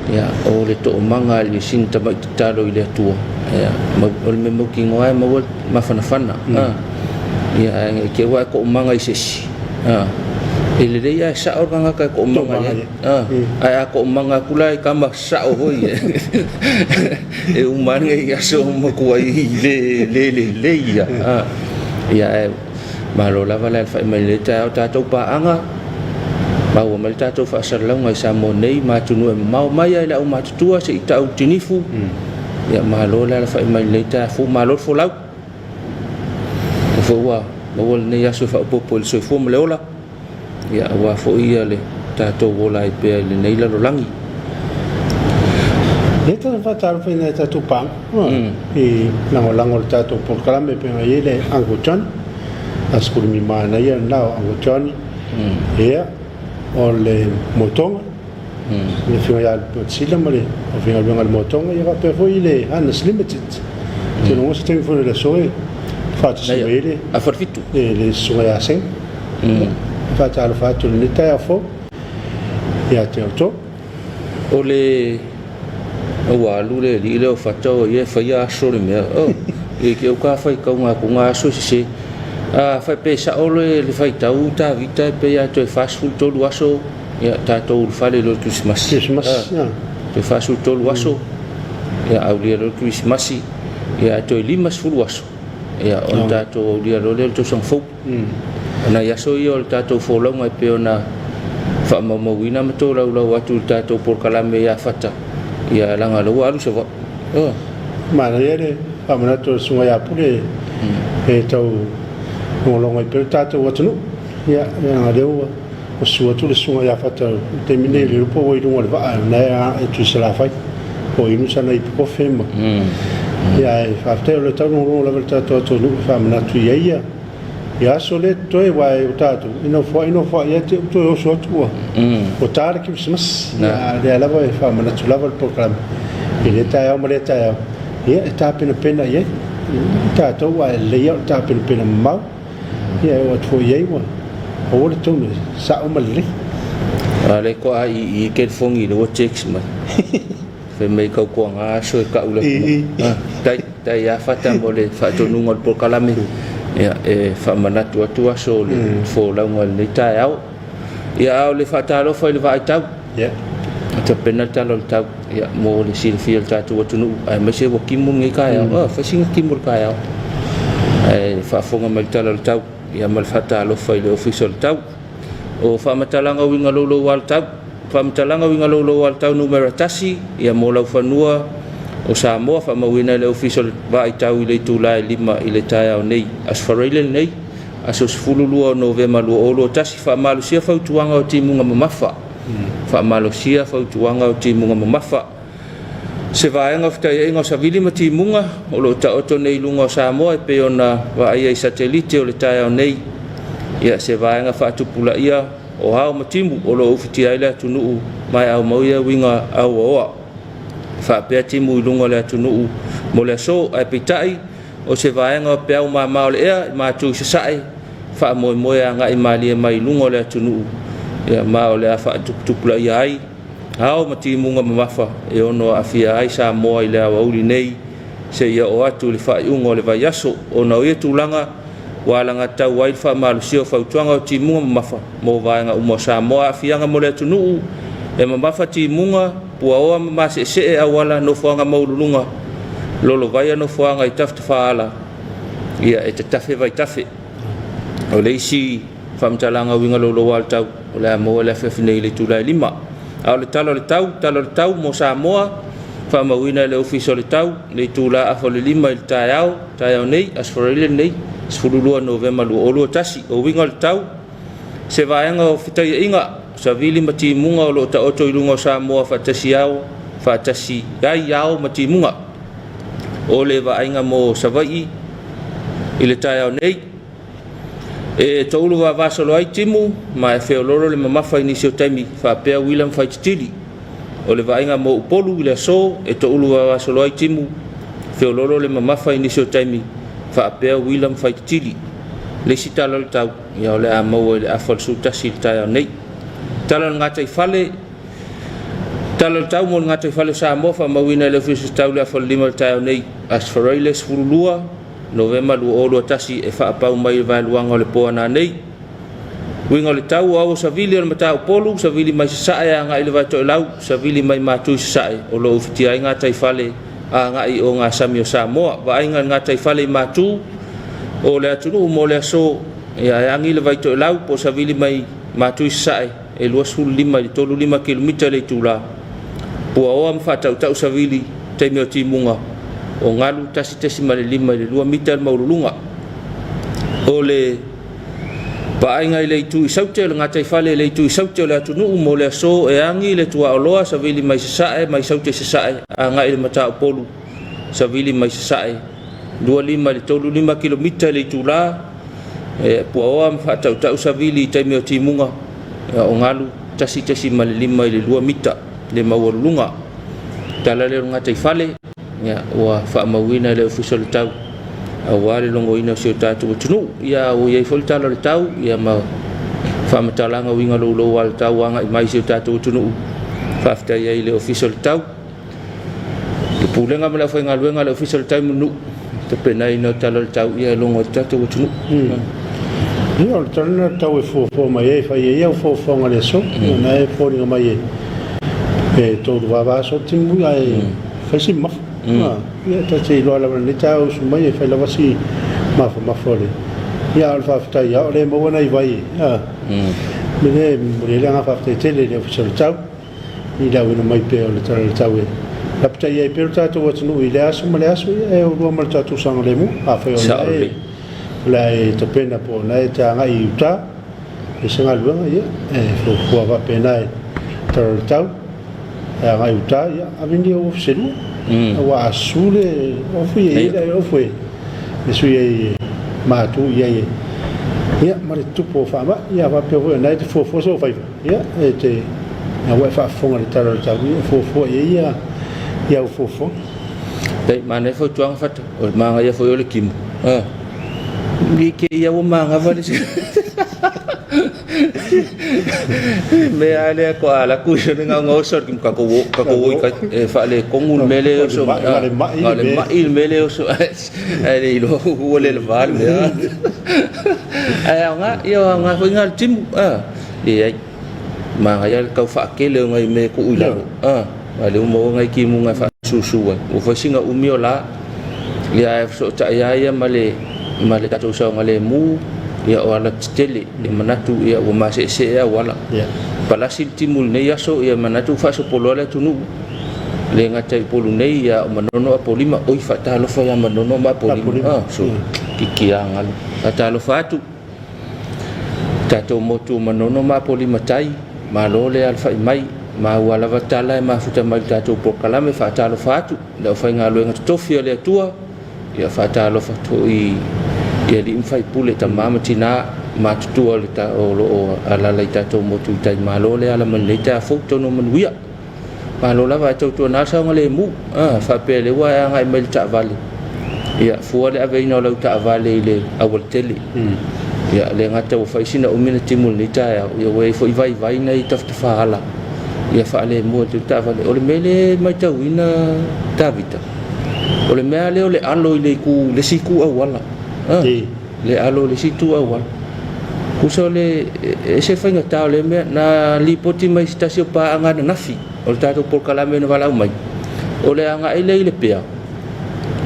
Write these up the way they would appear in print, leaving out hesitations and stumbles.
Ia, o le toomaga a le sina tama'i tatalo i le Atua, ia, o le mea mautinoa e maua le mafanafana. Ia, ae ne i te i ua e toomaga i se isi, e lelei ae sao le tagata e toomaga i ai. Ae a toomaga atu la i tama sao foi ia, e uma ane i aso matuai le le lelei ia. Ia, ae Malo lava le alafai mai i lenei taeao tatou paaga, maua mai le tatou faasalalauga i Samoa nei ma atunuu e mamao mai lava i le aumatutua se i tau i tinifu. Ia malo le alafai mai i lenei taeao fou, malo le folau. O lea foi ua maua lenei aso e faaopoopo i le soifua ma le ola, ia aua foi ia le tatou ola ai pea i lenei lalolagi. Ia tatou faatalofa i nai a tatou paaga i lagolago i le tatou polokalame pei ona i ai le Uncle Johnny, asekulimi manaia lena o Uncle Johnny, ia, o le Moetoga, le Afioga ia Lupe ma le aufaigaluega a le Moetoga, ia faapea foi le Harness Limited. Ou te iloa se taimi foi o le aso e faatasi mai ai le Afa le fitu. Le Susuga ia Seng. Faatalofa atu i lenei taeao fou ia te outou. O le ua alu le alii lea o Fata o ia e faia aso le mea. Oh, e ke o ka faitauga atu nga aso e sese. A fai pe sao le le faitau Tavita e pei a toe 43 aso ia tatou ulufale i lo le Kerisimasi. Kerisimasi. Ah, toe 43 aso ia aulia lo le Kerisimasi ia toe 50 aso ia ona tatou aulia loa lea o le tausaga fou. O nai aso ia o le tatou folauga e pei ona faamaumauina ma tolaulau atu i le tatou polokalame ia Fata, ia leaga o lea ua alu Savaii. Oh. Manaia le faamanatu o le Susuga ia Pule e tau logologo ai pea le tatou atunuu. Ia, leaga o lea ua susu atu le Susuga ia Fata i le taimi nei, le iloa po ua i luga o le vaa o lena e atu i Salafai po o inu sana ipu kofe ma... Ia, ae faafetai o lea e tau logologo lava i le tatou atunuu e faamanatu i ai ia Ia aso lea totoe aua o tatou e nofoai nofoai lava te i ua toe oso atu ua ua ta le Kerisimasi. Ia a o lea lava e faamanatu lava le polokalame i lea taeao ma lea taeao, ia e tapenapena i ai tatou aua e lelei lava o le tapenapena mamao. Ia e oo atu foi i ai ua maua le tonu e sao ma lelei. A lea toa i i telefoni lea ua text mai. Fai mai tautuana aso e tau le atunuu. Tai, tai ia Fata mo le faatonuga o le polokalame. Ia, e faamanatu atu aso o le folauga i lenei taeao. Ia, a o le faatalofa i le vaai tau. Ia. Tapena le tala o le tau, ia, mo le silafia e le tatou atunuu, aemaise ua timu lenei taeao. Ah, fai sina timu o le taeao. Ae faafofoga mai le tala o le tau, ia ma le faatalofa i le Ofisa o le Tau. O faamatalaga uiga louloua le tau. Faamatalaga uiga louloua le tau numera 1, ia mo laufanua o Samoa faamauina e le Ofisa o le Vaai Tau i le itula e 5 i le taeao nei. Aso Faraile lenei, aso 12 o Novema 2021, faamalosia fautuaga o timuga mamafa. Faamalosia fautuaga o timuga mamafa. Se vaega o fetaiaiga o savili ma timuga o lo o taoto nei i luga o Samoa e pei ona vaaia i satelite o le taeao nei. Ia, se vaega faatupulaia o ao ma timu o lo o ufitia ai le atunuu ma e aumau ia uiga auaoa faapea timu i luga o le atunuu mo le aso. Ae peitai, o se vaega o peau mama o le ea i matu i sasae, faamoemoe agai malie mai i luga o le atunuu, ia, ma o le a faatuputupulaia ai ao ma timuga mamafa e ono aafia ai Samoa i le aoauli nei seia oo atu i le faaiuga o le vaiaso. Ona o ia tulaga, ua alagatatau ai le faamalosia o fautuaga o timuga mamafa mo vaega uma o Samoa. Aafiaga mo le atunuu e mamafa timuga, puaoa ma maseesee auala nofoaga maualuluga, lolovaia nofoaga i tafatafaala, ia e tatafe vaitafe. O le isi faamatalaga uiga louloua le tau o le a maua i le afiafi nei i le itula e 5. A o le tala o le tau, tala o le tau mo Samoa, faamauina e le Ofisa o le Tau i le itula 4:30 i le taeao, taeao nei, Aso Faraile lenei, 12 Novema 2021. O uiga o le tau, se vaega o fetaiaiga, savili ma timuga o lo o taoto i luga o Samoa faatasi ao, faatasi ai ao ma timuga. O le vaaiga mo Savaii i le taeao nei, E toulu vavasolo ai timu ma e feololo le mamafa i nisi o taimi faapea uila ma faititili. O le vaaiga mo Upolu i le aso e toulu vavasolo ai timu, feololo le mamafa i nisi o taimi faapea uila ma faititili. Le isi tala o le tau, ia o le a maua i le afa o le 11 i le taeao nei. Tala o le gataifale. Tala o le Tau mo le gataifale o Samoa faamauina e le Ofisa Tau le afa o le 5 i le taeao nei, Aso Faraile 12, Novema 2021 e faapau mai i le vaeluaga o le po a nanei. Uiga o le tau o aua savili o le Mataupolu, savili mai sasae agai i le Vaitoelau, savili mai Matu i sasae, o lo o ufitia ai gataifale agai i ogasami o Samoa. Vaaiga i le gataifale i Matu o le atunuu mo le aso, ia e agi le Vaitoelau po o savili mai Matu i sasae e 25 i le 35 kilomita i le itula. Puaoa ma faatautau savili taimi o timuga o galu 1.5 i le 2 mita le maualuluga. O le vaaiga i le itu i Saute, o le gataifale i le itu i Saute o le atunuu mo le aso e agi le tuaoloa savili mai sasae mai Saute i sasae agai i le Mataupolu savili mai sasae 25 i le 35 kilomita i le itula. E puaoa ma faatautau savili i taimi o timuga o galu 1.5 i le 2 mita le maualuluga. Tala lea o le gataifale ia, ua faamauina e le Ofisa o le Tau aua le logoina o si o tatou atunuu. Ia, ua i ai foi le tala o le tau ia, ma faamatalaga uiga loulou a le tau agai mai i si o tatou atunuu. Faafetai ai i le Ofisa o le Tau, le Pulega ma le aufaigaluega a le Ofisa o le Tau i Mulinuu tapenaina o tala o le tau ia e logo ai le tatou atunuu. Ia, o le tala lena o le tau e fuafua mai ai, e fai ai au fuafuaga o le aso. O lena e foliga mai e tolu vava aso le timu, ae fai si mamafa. Ia, ta te iloa lava lenei taeao usu mai e fai lava si mafamafa o le. Ia, a o le faafetai lava o lea e maua nai vai. Me lea e momoli ai le agaga faafetai tele i le Ofisa o le Tau i le auina mai pea o le tala o le tau e lapatai ai pea lo tatou atunuu i lea aso ma le aso, ia e olua ma le tatou saogalemu. Afai o Sao lena lelei. O le a e tapena po o lena e te agai i uta i se galuega, ia e fuafua faapena e tala o le tau e agai i uta, ia ave ni ou ofu se lua, aua a susu le ofu ia i ai le ofu e sui ai e matu i ai ia ma le tupu o faamai. Ia faapea foi o lena e te fuafua sou faiva, ia e te ina ua e faafofoga i le tala o le tau, ia e fuafua i ai ia au fuafuaga. Dai, manaia fautuaga Fata, o le magaia foi o le timu. Ah. Ni ke ia ua magava le mea lea ko ala ku i le ngau ngau so kim ka ko wo ka ko wo i ka e fa le kongu le mele o so le mai le mai le mele o so ai le ilo ua le le val mea ai nga ia nga foi nga timu ah le ai magaia le tau faakele o ngai me ku i lalo ah a le uma o ngai timu ngai fa susu ai ua fai singa umi o la ia e fesootai ai ia ma le tatou saogalemu ia o ala tetele e manatu ia ua maseesee auala palasi le timu i lenei aso ia manatu ua faasopoloa le atunuu le gata i Upolu nei ia o Manono Apolima oi faatalofa ia Manono ma Apolima ah so kikia galu faatalofa atu tatou motu o Manono ma Apolima tai malo le alafai mai ma ua lava tala e mafuta mai le tatou polokalame faatalofa atu le aufaigaluega totofi a le Atua ia faatalofa atu i alii ma faipule tamā ma tinā matutua o le o lo o alala i tatou motu i tai malo le ala mai lenei taeao fou tonu o manuia. Malo lava ae tautuana le saogalemu ah faapea lea ua e agai mai i le taavale ia fua le aveina o lau taavale i le aualatele ia le gata ua fai sina umi na timu i lenei taeao ia ua i ai foi vaivai nai tafatafaala ia faalemu atu le taavale. O le mea lea e matauina Tavita, o le mea lea o le alo i le itu le isi itu auala ah le alo i le isi itu auala tusa o le ese faigata o lea mea na lipoti mai se tasi o paaga ananafi o le tatou polokalame na valaau mai o le agai lea i le pea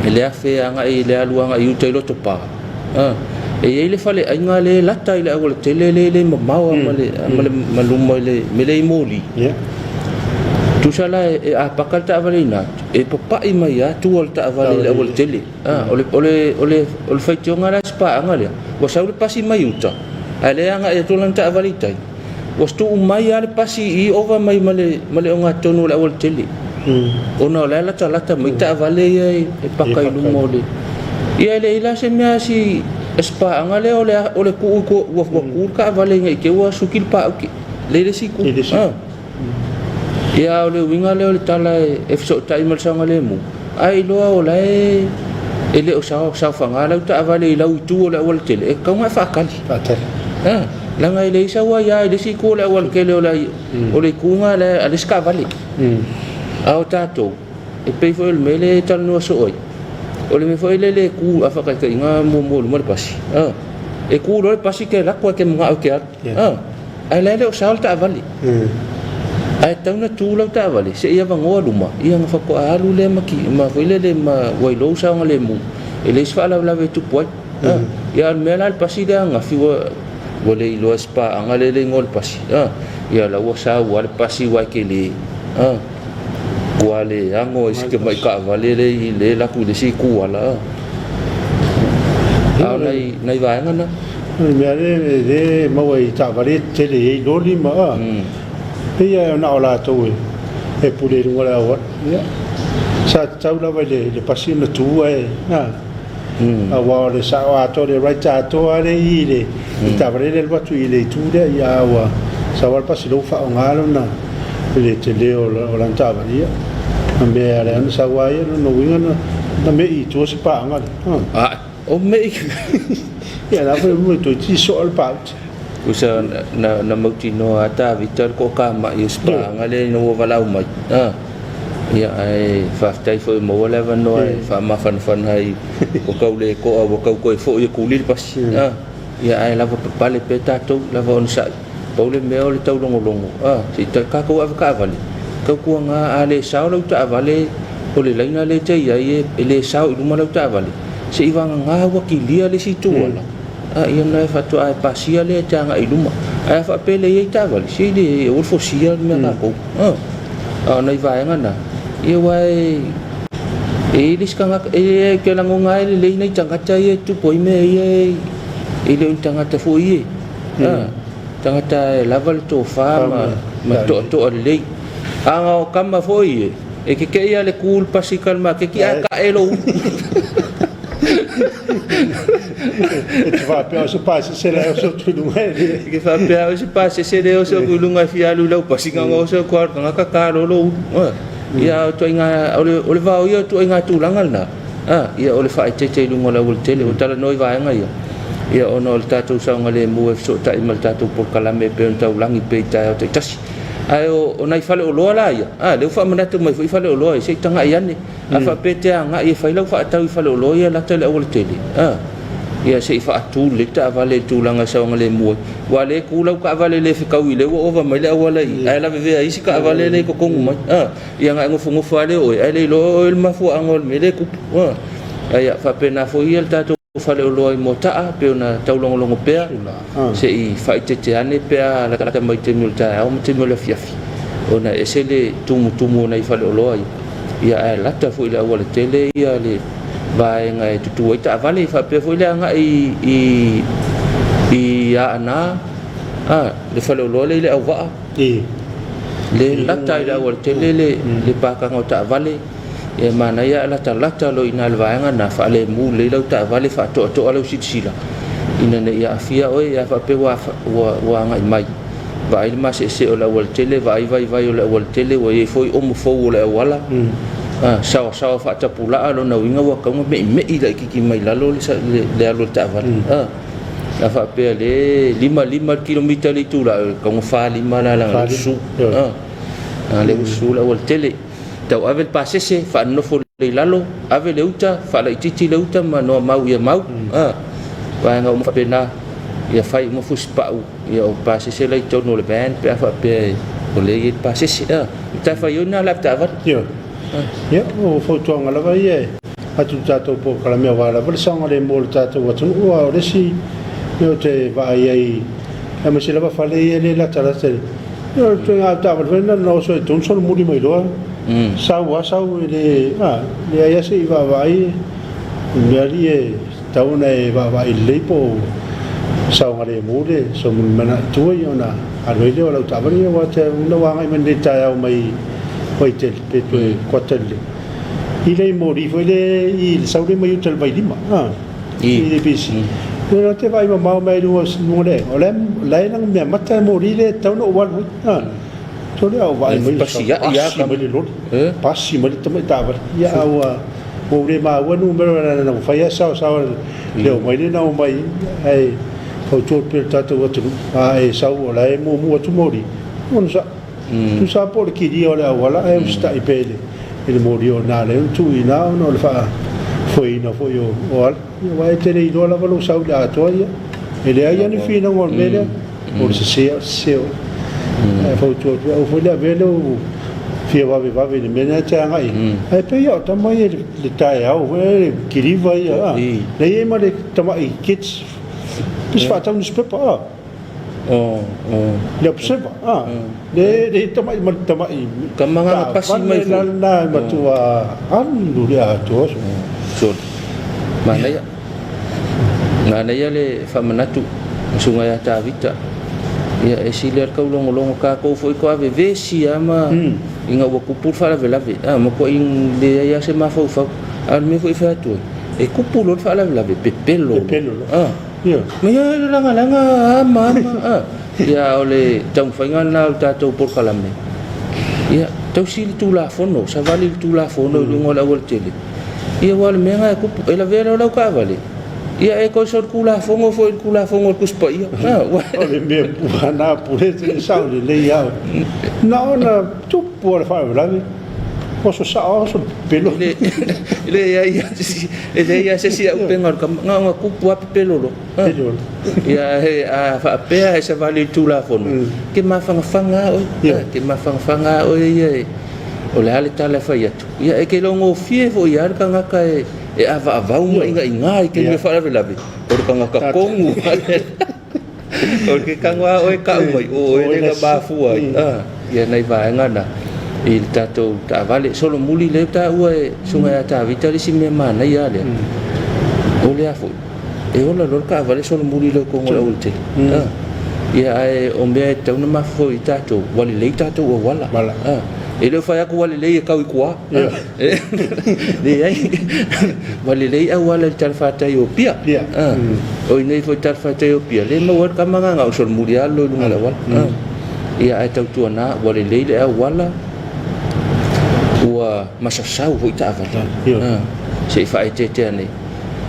e le afe agai i le alu agai i uta i Lotopa ah e i ai le faleaiga lea e lata i le aualatele lea e le mamao ma le ma luma i le mea lea i Moli. Tusa la e a paka le taavale i ina e papai mai lava tua o le taavale i le aualatele. Ah, o le o le o le o le faitioga la se paaga lea ua sau le pasi mai uta ae lea e agai atu lana taavale i tai ua tuu mai lava le pasi i ova mai ma le ogatotonu o le aualatele ona o la e latalata mai taavale ia e paka i luma o le ia e leai la se mea si se paaga lea o le o le tuu ua tu le taavale ina i te i ua suki le pauke le le isi itu. Ah. Ia o le uiga lea o le tala e fesootai ma le saogalemu ae iloa o la e le o saofaga lau taavale i lau itu o le aualatele e tatau ona e faatali. Faatali. Ah. Leaga e leai sau aia i le isi itu o le aualatele o le o le itu lena a le isi taavale. A o tatou, e pei foi o le mea lea e talanoa soo ai, o le mea foi lele e tu, a faataitaiga muamua i luma le pasi, e tu loa le pasi e te alu atu lava e te manao e te alu, ae la e le o sao le taavale. Ae tatau ona tu lau taavale seia avanoa luma, ia ona faatoa alu lea ma, ma foi lele ma ua iloa ua saogalemu, e leai se faalavelave e tupu ai. Ia a o le mea la le pasi lea ananafi ua ua le iloa e se paaga lea le igoa o le pasi, ia la ua sau lava le pasi aua e tele, ua le ano ai si tamai taavale lea i le alu atu i le isi itu ala. A o nai nai vaega na. O le mea lea lea e maua i taavale tetele e i ai loli ma a, pei lava na o latou e pule i luga o le auala. Ia, sa tatau lava i le pasi ona tu ae a, aua o le sao atoa, le right atoa lea i i le taavale lea e alu atu i le itu lea, ia a ua sau lava le pasi lea ua faaaoga lona i le tele o lana taavale, ia ma mea e ala ai ona sau lava ia, lona uiga na me'i i tua se paaga lea. A, o me'i. Ia la foi mo toeitiiti soa le pauta. Tusa na mautinoa a Tavita le toatamai o se paaga lea ina ua valaau mai. Ia, ae faafetai foi ua maua le avanoa e faamafanafana ai ua tau le toa ua tau toe foi e tuli le pasi. Ia, ae lava papale pea tatou, lava onosai. Pau le mea o le taulogologo, se i tatou ave taavale, tautuana a le sao lau taavale o le laina lea e te i ai e le sao i luma lau taavale, se i vagana ua kilia le isi itu ala, ia ona faatoa e pasia lea e te agai i luma. Ae a faapea e leai taavale, se i le aua le fosia le mea a tatou. A o nai vaega na, ia aua e i ai le isi tagata, e te lagona lava e lelei nai tagata ia e tupu ai mea ia e le o ni tagata foi ia. Tagata e lava le tofa ma toatoa lelei. A na o tama foi ia, e tetee lava i le tu i le pasika i le maketi ae tae lou ulu. E te faapea o se pasese la e oso atu i luga e le. E te faapea o se pasese lea e oso atu i luga e fia alu i lau pasika ona oso atu lava o le tagata ta loa lou ulu. Ia a o ituaiga, o le vao ia o ituaiga tulaga lena, ia o le faaeteete i luga o le aualatele. Ua talanoa i vaega ia, ia ona o le tatou saogalemu e fesootai ma le tatou polokalame e pei ona taulagi pea i taeao taitasi. Ae o nai faleoloa la ia, lea ua faamanatu mai foi faleoloa ia, se i tagai ane. A faapea e te agai e fai lau faatau i faleoloa ia e lata i le aualatele, ia se i faatu lelei le taavale i le tulaga e saogalemu ai. Aua o lea e tu lau taavale le fetaui lea ua ova mai le auala i i, ae lavevea ai isi taavale lea i totonu mai. Ia ona e nofonofo lava lea o oe, ae le iloa o oe le mafuaaga o le mea lea e tupu. Ae ia faapena foi ia le tatou faleoloa i Moataa, pei ona taulogologo pea, se i faaeteete ane pe a latalata mai i taimi o le taeao ma taimi o le afiafi, ona e ese le tumutumu o nai faleoloa ia, ia ae lata foi i le aualatele ia le vaega e tutu ai taavale, faapea foi le agai i Aana, le faleoloa lea i Leauvaa, le lata i le aualatele le pakaga o taavale. E manaia ae latalata loa i ina i le vaega lena, faalemu lelei lau taavale, faatoatoa lau silasila ina ne i aafia oe, a faapea ua agai mai, vaai le maseesee o le aualatele, vaai vaivai o le aualatele, ua i ai foi omo fou o le auala, saoasaoa faatapulaa, lona uiga ua tatau ona meimei laitiiti mai lalo le alu a le taavale. A faapea le 5 5 le kilomita i le itula, e tatau ona 4 5 la leaga o lea ua susu. O lea ua susu le aualatele. Tau ave le pasese, faanonofo lelei i lalo, ave le uta, faalaitiiti le uta ma noa mau ia mau. Vaega uma faapena, ia fai uma fusipau, ia o pasese la i totonu o le van pe a faapea o lea e i ai le pasese. Matafaioi lena o le avetaavale. Ioe. Ia, o fautuaga lava ia e atu i le tatou polokalame aua lava le saogalemu o le tatou atunuu. A o le isi mea ou te vaai ai, aemaise lava fale ia e le latalata i le Ia, o le ituaiga avetaavale foi lena na oso ai i totonu solomuli mai loa. Sau lava sau e le, a, leai lava se i vaavaai i mea alii e tatau ona e vaavaai lelei po o saogalemu le solomuli mai agai i tua ia ona alu ai lea o lau taavale. Ia aua te au ina ua agai mai nei i le taeao mai Vaitele pe toe kuata i le i le moli foi lea i le sau lea mai uta i le Vailima, a. I le BC. Ia te vaai mamao mai luga luga le o le la e langa mea mata e moli le tau no walu ha. To le au vaai mai pasi ia ia ka mai le loli. Pasi mai le tamai taavale. Ia au ua ule ma ua numero na na fai sa sa le o mai le na o mai ai. fautua atu pea i le tatou atunuu, a e sau o la e muamua atu moli, onosai. Tusa lava po o le kilia o le auala ae usitai pea i le moli o lena lea ua tuu i ina ona o le faafoeina foi o ala. Ia aua e te le iloa lava lou sau i le atoa ia. E leai lava ni finauga o le mea lea, o le sese lava o le sese oe. Ae fautua atu, aua foi le avea lou fia vavevave i le mea lena e te agai i ai. Ae pei lava o tama ia i le taeao foi lea, le kiliva ia, a, lea e i ai ma le tamai kids, pei se faatau nusipepa, a. Le Observer, a, le tamai ma le tamai Tama pasi mai foi. La matua alu le atoa. Soli. Manaia. Manaia le faamanatu susuga ia Tavita. Ia e sili lava le taulogologo tatou foi toa vevesi lava ma ina ua tupu le faalavelave. A matuai leai lava se mafaufau. A o le mea foi e fai atu ai, e tupu loa le faalavelave, pepelo loa. Pepelo loa. Ia le lagalaga ama ama a. Ia o le taumafaiga lena o le tatou polokalame. Ia tausi le Tulafono, savali le Tulafono i luga o le aualatele. Ia aua o le mea lena e tupu, e lavea loa lau taavale, ia e toe solitulafono foi i le Tulafono a le Tusi Paia. O le mea puana pule te sao lelei au. Na ona tupu o le faalavelave. Oso sao, oso pepelo. E leai lava se isi auupega o le tama, na ona tupu lava pepelo loa. Ia a faapea e savali i le Tulafono, e te mafanafana lava oe, e te mafanafana lava oe ia o le a le tala e fai atu. Ia e te iloa gofie foi lava le tagata e avaavau ma inaina i taimi o faalavelave, o le tagata tonu. O ke tago lava oe tau mai, o oe lea na mafua ai. Ia nai vaega na i le tatou taavale. Solomuli lea ua taua e Susuga ia Tavita le isi mea manaia lava lea, o le a foi, e ola loa le taavale solomuli loa i totonu o le aualatele. Ia ae o mea e tatau ona mafaufau i ai tatou, ua lelei tatou auala. E le o fai atu ua lelei e tau i tua. Leai, ua lelei auala i le talafatai o Apia. O i inei foi i le talafatai o Apia, lea e maua ai le tama lena na o solomuli lava loa i luga o le auala. Ia ae tautuana ua lelei le auala, ua masasau foi taavale. Se i faaeteete ane,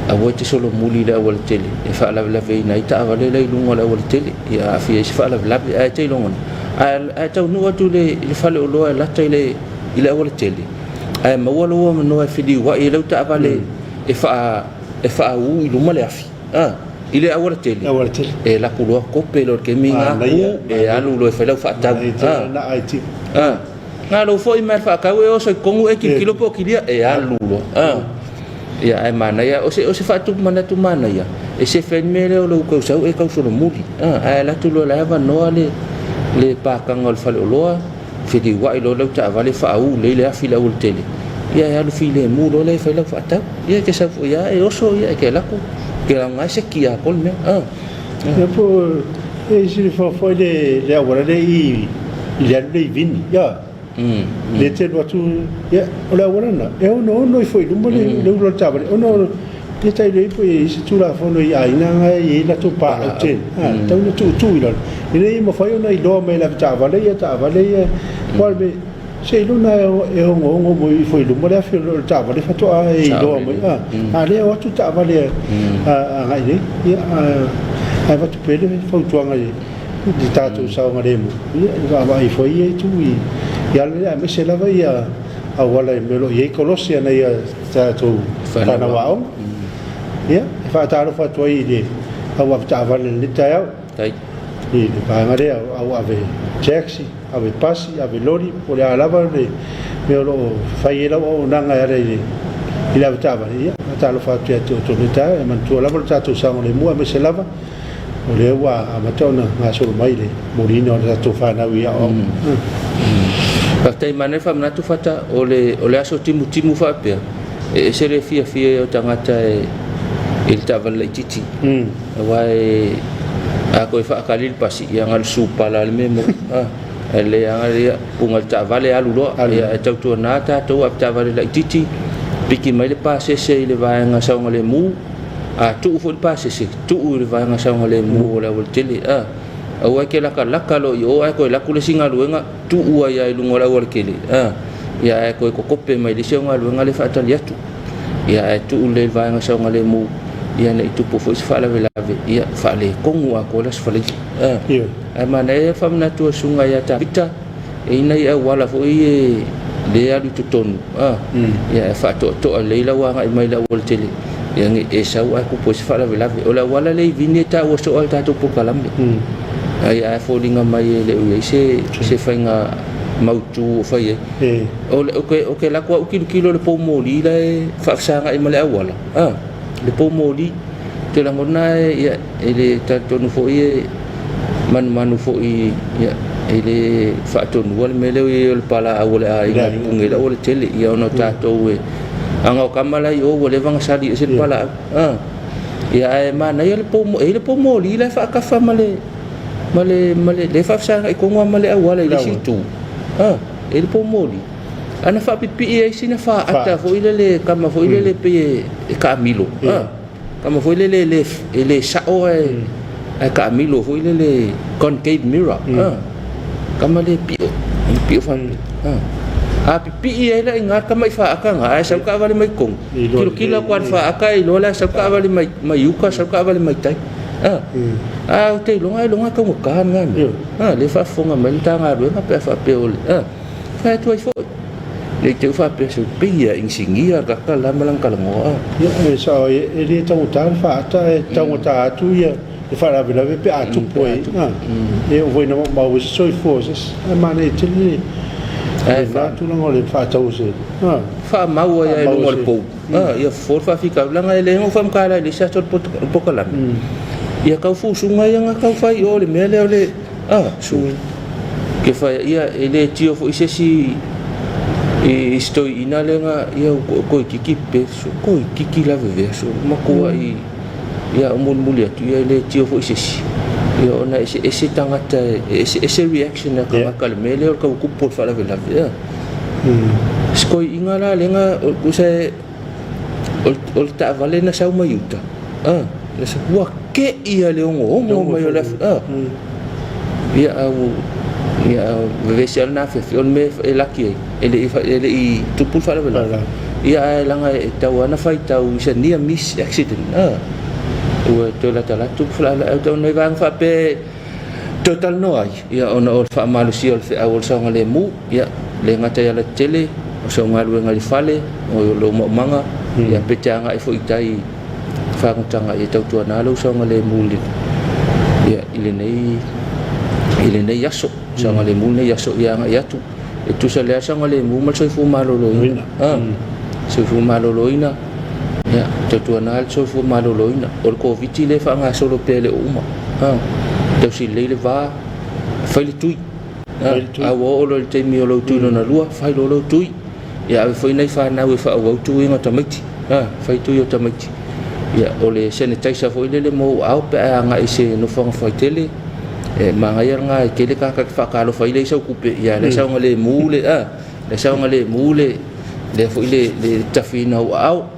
aua e te solomuli i le aualatele e faalavelaveina ai taavale la i luga o le aualatele, ia aafia ai se faalavelave. Ae te iloga, ae taunuu atu i le faleoloa e lata i le aualatele, ae maua lou avanoa e feliuai ai lau taavale e faaū i luma le afi i le aualatele, e alu atu loa tope loa i le taimi lena, tu e alu loa e fai lau faatau. Na lou foi mai le faatau e oso i totonu e tilotilo po o kilia, e alu loa. Ia ae manaia, o se faatupu manatu manaia, e sefe ai le mea lea o lou tausau e tausolomuli. Ae alu atu loa o la e avanoa le pakaga o le faleoloa, feliuai loa lau taavale faaū lelei le afi i le aualatele, ia e alu filemu loa lea e fai lau faatau. Ia e te sau foi lava e oso, ia e te alu atu, e te lauga ai se kia atoa le mea. Ia po e silafia foi le auala lea i le alu lea i Vini, ia. Le te alu atu, ia, o le auala lena, e onoono ifo i luma le ulu o le taavale, ona o le tai lea po i ai se Tulafono i aiga na e i ai latou paau tele, tatau ona tuutuu i lalo, ina ia mafai ona iloa mai e le avetaavale ia taavale ia, aua o le mea, seiloga e ogoogo ifo i luma le afi o le taavale faatoa e iloa mai, a o lea e o atu taavale agai nei, ia, ae avatu pea le fautuaga i le tatou saogalemu, ia, e vaavaai ifo ai ia itu i ala lea, aemaise lava ia auala i mea o lo o i ai kolosi a nai a tatou fanau aoga. Ia, e faatalofa atu ai i le au avetaavale i lenei taeao, i le vaega lea au ave taxi, ave pasi, ave loli, po o le a lava le mea o lo o fai ai lau auaunaga e ala i le avetaavale. Ia, faatalofa atu ia te outou i lenei taeao, e manatua lava lo tatou saogalemu, aemaise lava o lea ua amata ona gasolo mai le moliina o le tatou fanau i aoaoga. Faafetai manaia le faamanatu Fata, o le aso timutimu faapea, e ese le fiafia o tagata i le taavale laitiiti. Aua e a toe faatali le pasi, ia na o le supala le mea e maua. Ae lelei lava ia puga i le taavale alu loa. Ia e tautuana tatou avetaavale laitiiti, piki mai le pasese i le vaega saogalemu, a tuu foi le pasese, tuu i le vaega saogalemu o le aualatele. Aua e te latalata loa i o ae toe alu atu le isi galuega, tuu ai lava i luga o le aualatele, ia ae toe kokope mai le isi au galuega lea e faatali atu. Ia ae tuu lelei i le vaega saogalemu, Ia ne i tupu foi se faalavelave, ia faaletonu atoa le Aso Faraile. Ae manaia le faamanatu a le susuga ia Tavita, e i ai nai auala foi ia lea e alu i totonu, ia e faatoatoa lelei lau agai mai i le aualatele, ia ne i e sau ae tupu ai se faalavelave. O le auala lea i Vini e taua soo lava e le tatou polokalame. Ae foliga mai e le o i ai se faiga mautu o fai ai. Ou te alu atu au tilotilo i le poumoli la e faafesagai ma le auala, le poumoli. Ou te lagona e le talitonu foi e manumanu foi, e le faatonua le mea lea e i ai o le palaau o le aiga e pune i le aualatele. Ia ona o tatou e, ana o tama la e i o ua leva ona sali ese le palaau. Ia ae manaia le pou, e i ai le poumoli la e faatafa ma le, lea e faafesagai tonu lava ma le auala i le isi itu. E i ai le poumoli. Ana faapipii ai sina faata foi lele, tama foi lele pei e taamilo. Tama foi lele e le sao ae taamilo foi lele, concave mirror. Tama le pio, le pio faapea. A pipii ai la i ina le tamai faata lena, ae sau le taavale mai totonu, tilotilo atu lava i le faata e iloa la e sau le taavale mai uta sau le taavale mai tai. A ou te iloa ailoga e taugata lena mea. Lea e faafofoga mai le Matagaluega pe a faapea o le fai atu ai foi. Ne i te i ua faapea se pei lava e inisinia le tagata le la ma lana talanoa. Ia, e sao ai, e le taugata le faata, e taugata atu ia le faalavelave pe a tupu ai. E oo foi ina maumau ai se soifua o se isi. Ae manaia tele le lena tulaga o le faatau o se... Faamau ai lava i luga o le pou. Ia fofo le faafitauli, leaga e le ono faamatala i le isi aso o le polokalame. Ia tau fusuga ia na tau fai i o i le mea lea o le sui. Ke fai ia e le tio foi se isi i se toeaina lea na ia toeitiiti pe toeitiiti lavevea so matuai ia mulimuli atu ia e le tio foi se isi. Ia ona e eseese tagata e eseese reaction a tagata i le mea lea o le tau tupu o le faalavelave. Si toeaina la lea na tusa e o le taavale na sau mai uta, ua te'i lava i le ogoogo mai o le afi. Ia a ia vevesi lava lena afiafi, o le mea e laki ai, e le i tupu le faalavelave. Ia ae leaga e tatau lava ona faitau is a near miss accident. Ua toe latalata tupu le faalavelave. O nai vaega faapea e toe talanoa ai, ia ona o le faamalosia o le feau o le saogalemu, ia le gata i alatetele, o sau galuega i le fale, o lou maumaga, ia pe te agai foi i tai fagutaga, ia tautuana lou saogalemu ia, i lenei aso, saogalemu lenei aso ia agai atu. E tusa lea saogalemu ma le soifua maloloina. Soifua maloloina, ia tautuana le soifua maloloina. O le Koviti lea e faagasolo pea e le o uma. Tausi lelei le va, fai le tui. A ua oo loa i le taimi o lou tui lona lua, fai loa lou tui. Ia ave foi nai fanau e faaauau tuiga o tamaiti. Fai tui o tamaiti. Ia, o le sanitizer foi lele mo ou aao pe a agai i se nofoaga faitele. E manaia lena e tele tagata e faatalofa ai lea i sau tupe, ia lea saogalemu le, lea saogalemu le, lea foi le tafiina o ou aao.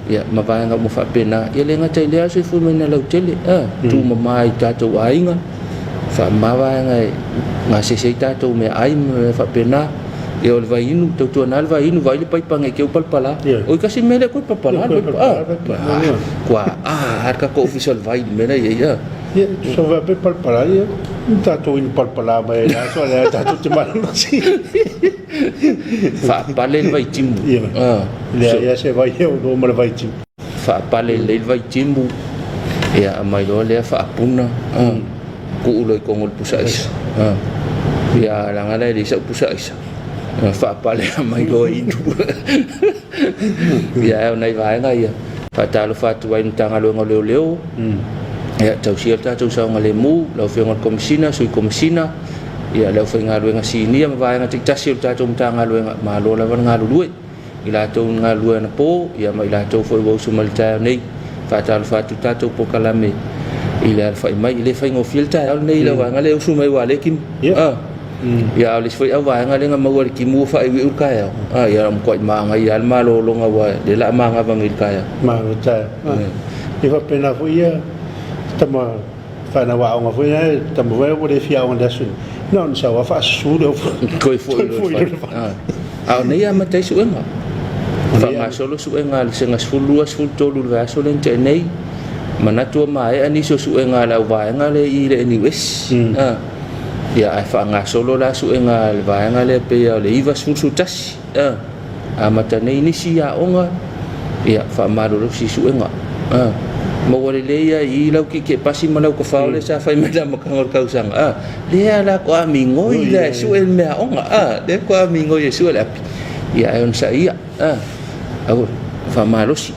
Ia, ma vaega uma faapena. Ia le gata i lea o le soifua maina lautele, tumama i tatou aiga, faamama vaega e gasese ai tatou meaai ma mea faapena. Ia o le vaiinu, tautuana le vaiinu, vaai le paipa nei te i ua palapala. Oi tasi le mea lea koe palapala le paipa. Kua a le tatou ofisa o le vai i le mea la e i ai. Ia, tusa faapea palapala, ia, tatou inu palapala mai ai la, so lea tatou te malolosi. Faapale le vaitimu. Ia. Leai lava se vai e ono ma le vaitimu. Faapale lelei le vaitimu, ia aumai loa lea faapuna, tuu loa i totonu o le pusa aisa. Ia leaga la e leai sau pusa aisa, faapale mai loa inu. Ia ae o nai vaega ia, faatalofa atu ai i le Matagaluega o Leoleo, ia tausia le tatou saogalemu, lau Afioga i le Komesina, Sui Komesina, ia le aufaigaluega sinia ma vaega taitasi o le tatou Matagaluega, malo lava le galulue. I latou na galulue anapo, ia ma i latou foi ua usu mai i le taeao nei. Faatalofa atu le tatou polokalame i le alafai mai. E le faigofie le taeao lenei i lau vaega lea e usu mai aua o lea e timu. Ia a o le isi foi auvaega lea na maua e le timu ua faaiuiu le taeao. Ia ua matuai manaia lava le malologa aua o lea o le a manava nei i le taeao. Malo taeao. Ia faapena foi ia tama fanau aoga foi lea, tama foi ua le fia aoga i le aso, na ona sau lava faasusu le Toe foi loa i le fale. A o nei e amata ai suega. Faagasolo suega a le sega 12, 13 i le vaiaso lea na tea nei. Manatu ua maea nisi o suega a le auvaega lea i le NUS. A, ia ae faagasolo la suega a le vaega lea pei o le 91. A, amata nei nisi aoga, ia faamalolosi suega. A, maua lelei ai i lau tietie pasi ma lau tafao lea sa fai mai le amataga o le tausaga. A, lea la toa migoi la e sue le meaaoga. A, lea toa migoi e sue le api. Ia ae onosai ia. A, aua faamalosi.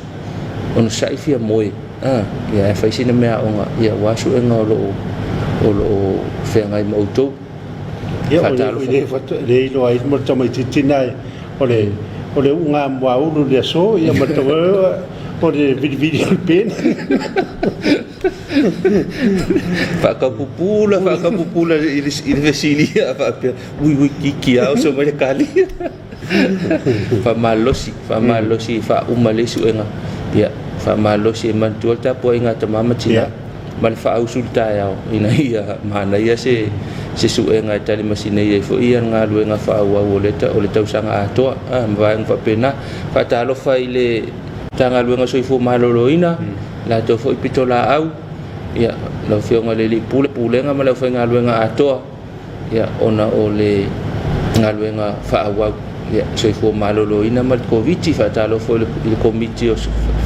Onosai fia moe. A, ia ae fai sina meaaoga ia aua suega o loo feagai ma outou. Ia, o le le iloa ai mo le tamaitiiti na o le o le uga muaulu le aso ia ma le o le vilivili o le peni. Faakapupula faakapupula i le fesilia faapea, ui ui kiki a oso mai le kali. Faamalosi, faamalosi faauma le suega. Ia faamalosi e manatua le tapuaiga a tama ma tina ma le faausu i le taeao ina ia manaia se suega e tali masinei ai foi ia le galuega faaauau o le tausaga atoa. A, ma vaega faapena. Faatalofa i le Matagaluega o Soifua Maloloina, latou foi pitolaau, ia lau Afioga i le Alii Pule, Pulega ma le aufaigaluega atoa, ia ona o le galuega faaauau, ia soifua maloloina ma le Koviti. Faatalofa i le Komiti o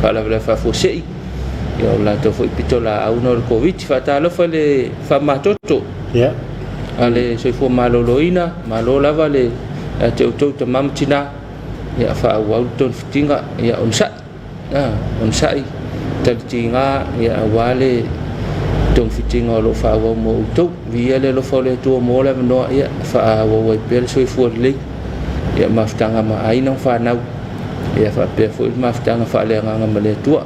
Faalavelave Faafuasei, ia o latou foi pitolaau na o le Koviti. Faatalofa i le faamamatoto a le soifua maloloina, malo lava le ia te outou tama ma tina, ia faaauau le togafitiga, ia onosai. Onosai, talitiga, ia aua le togafitiga o lo o faaauau mo outou. Viia le alofa o le Atua mo le avanoa, ia faaauau ai pea le soifua lelei, ia mafutaga ma aiga ma fanau, ia faapea foi le mafutaga faaleagaga ma le Atua.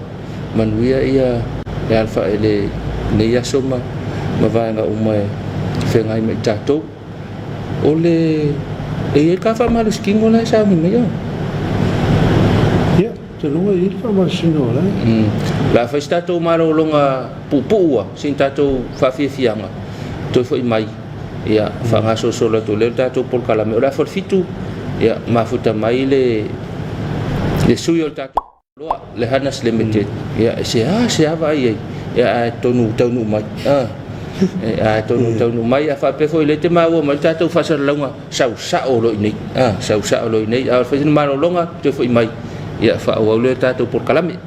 Manuia ia le alafai lenei aso ma vaega uma e feagai ma i tatou. O le e i ai ka faamalositino la e sauni mai au. Ia, te luga i le faamalositino la. La fai se tatou malologa puupuu sin tatou faafiafiaga toe foi mai, ia faagasolosolo atu lea le tatou polokalame. O le afa o le 7, ia mafuta mai le sui o le tatou loa, le Hanas Limited, ia se a se ava ai ai, ia ae tonu taunuu mai. Ae tonu taunuu mai. A faapea foi le te maua mai le tatou faasalalauga sausao lo i nei. Sausao lo i nei. A o le fai sina malologa toe foi mai, ia faaauau lea tatou polokalame.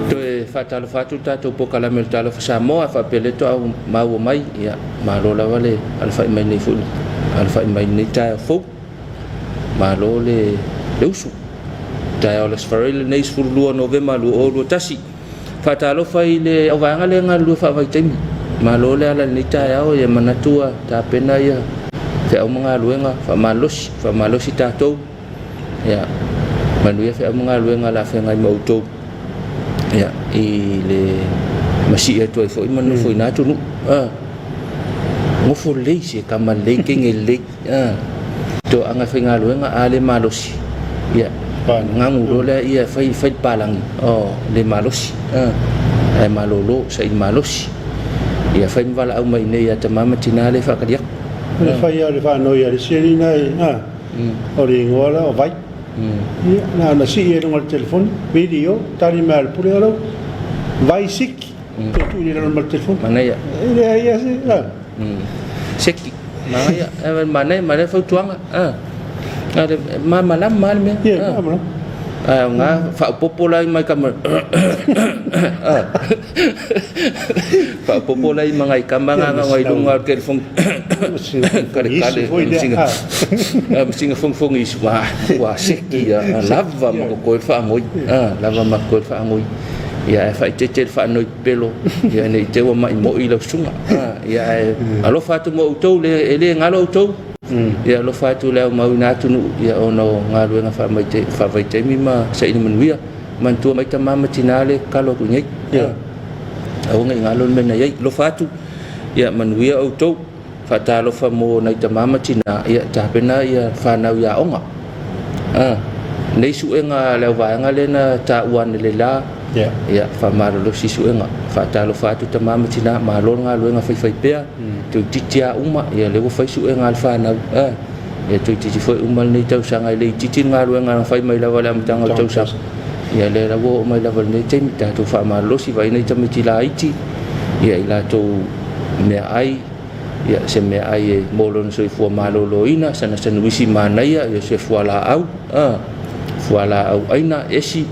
Toe faatalofa atu le tatou polokalame o le Talofa Samoa faapea lea toa maua mai, ia malo lava le alafai mai nei foi alafai mai nei taeao fou. Malo le le usu. Taeao le Aso Faraile lenei 12 Novema 2021. Faatalofa i le auvaega lea e galulue faavaitaimi. Malo le ala i lenei taeao, ia manatu ua tapena ia feau ma galuega faamalosi, faamalosi tatou. Ia manuia feau ma galuega o le a feagai ma outou ia i le masii atu ai foi ma nofo i na atunuu. Nofo lelei se kama lelei kenge lelei. Toaga e faigaluega a le malosi, ia gagu loa lea ia fai fai le palagi, oh le malosi, ae malolo saili malosi. Ia fai ma valaau mai i inei ia tama ma tina lea e faatali atu. O le fai lava o le faanoi a le isi alii na e, o le igoa la o Vai. Ia, na ona sii ai i luga o le telefoni, video, tali mai a le pule, hello, Vai siki, toe tuu i lalo ma le telefoni. Manaia. E leai lava se, Seki. Manaia, manaia, manaia fautuaga. Malamalama lava le mea. Ia, malamalama. Ae aoga faaopoopo la mai kama faaopoopo la i magai kama nga nga i luga o le telefoni kale kale singa fogifogi isu ua seki lava ma kokoe le faagoi lava ma kokoe le faagoi ia ae faaeteete le faanoi pepelo ia ne i te i ua maimoi lau susuga ia ae alofa atu mo outou e le galo outou. Ia alofa atu le aumau i na atunuu ia ona o galuega faavaitaimi ma saili manuia. Manatua mai tama ma tina le tatalo atu i nei. Aua ne i galo le mea na i ai. Alofa atu. Ia manuia outou. Faatalofa mo nai tama ma tina, ia tapena ia fanau i aoga. A, nei suega a le auvaega lea na taua ane le la, ia faamalolosi suega. Faatalofa atu tama ma tina, malo le galuega faifaipea, toeitiiti lava uma, ia lea ua fai suega a le fanau. A, ia toeitiiti foi uma lenei tausaga, e le itiiti le galuega na fai mai lava i le amataga o le tausaga. Ia lea la ua oo mai lava i lenei taimi, tatou faamalolosi, vaai nai tamaiti laiti, ia i latou meaai, ia se meaai e mo lona soifua maloloina, sana sanuisi manaia, ia se fualaau, a, fualaau aina, esi,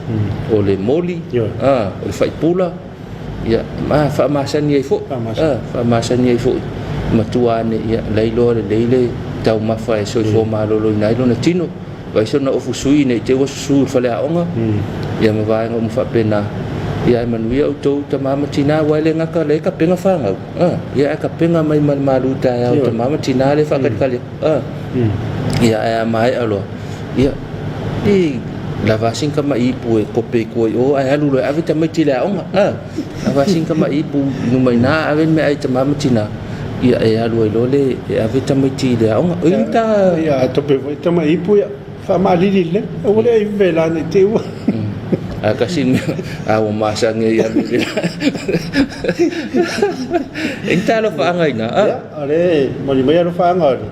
o le moli, a, o le faipula, ia, ma faamasani ai foi, a, faamasani ai foi, matua ane, ia, lailoa lelei le taumafa e soifua maloloina ai lona tino. Vaai sona ofu sui ne i te i ua susu i le faleaoga, ia ma vaega uma faapena. Ia ae manuia outou tama ma tina, aua e le gata o lea e tapena fanau, a, ia ae tapena mai ma le malu taeao tama ma tina lea e faatalikali atu, a. Ia ae a maea loa, ia, i lava sina tama ipu e kope i tua i o ae alu loa e ave tamaiti i le aoga, a. Lava sina tama ipu i luma i ina ave le meaai i tama ma tina. Ia e alu ai loa le e ave tamaiti i le aoga. Oi ta. Ia a tope foi tama ipu ia faamalili lelei. Aua le ai vela nei te ua. A kasi mea a ua masani ai alu i le. E ni talofa ina. Ia o le moni mai alofa o le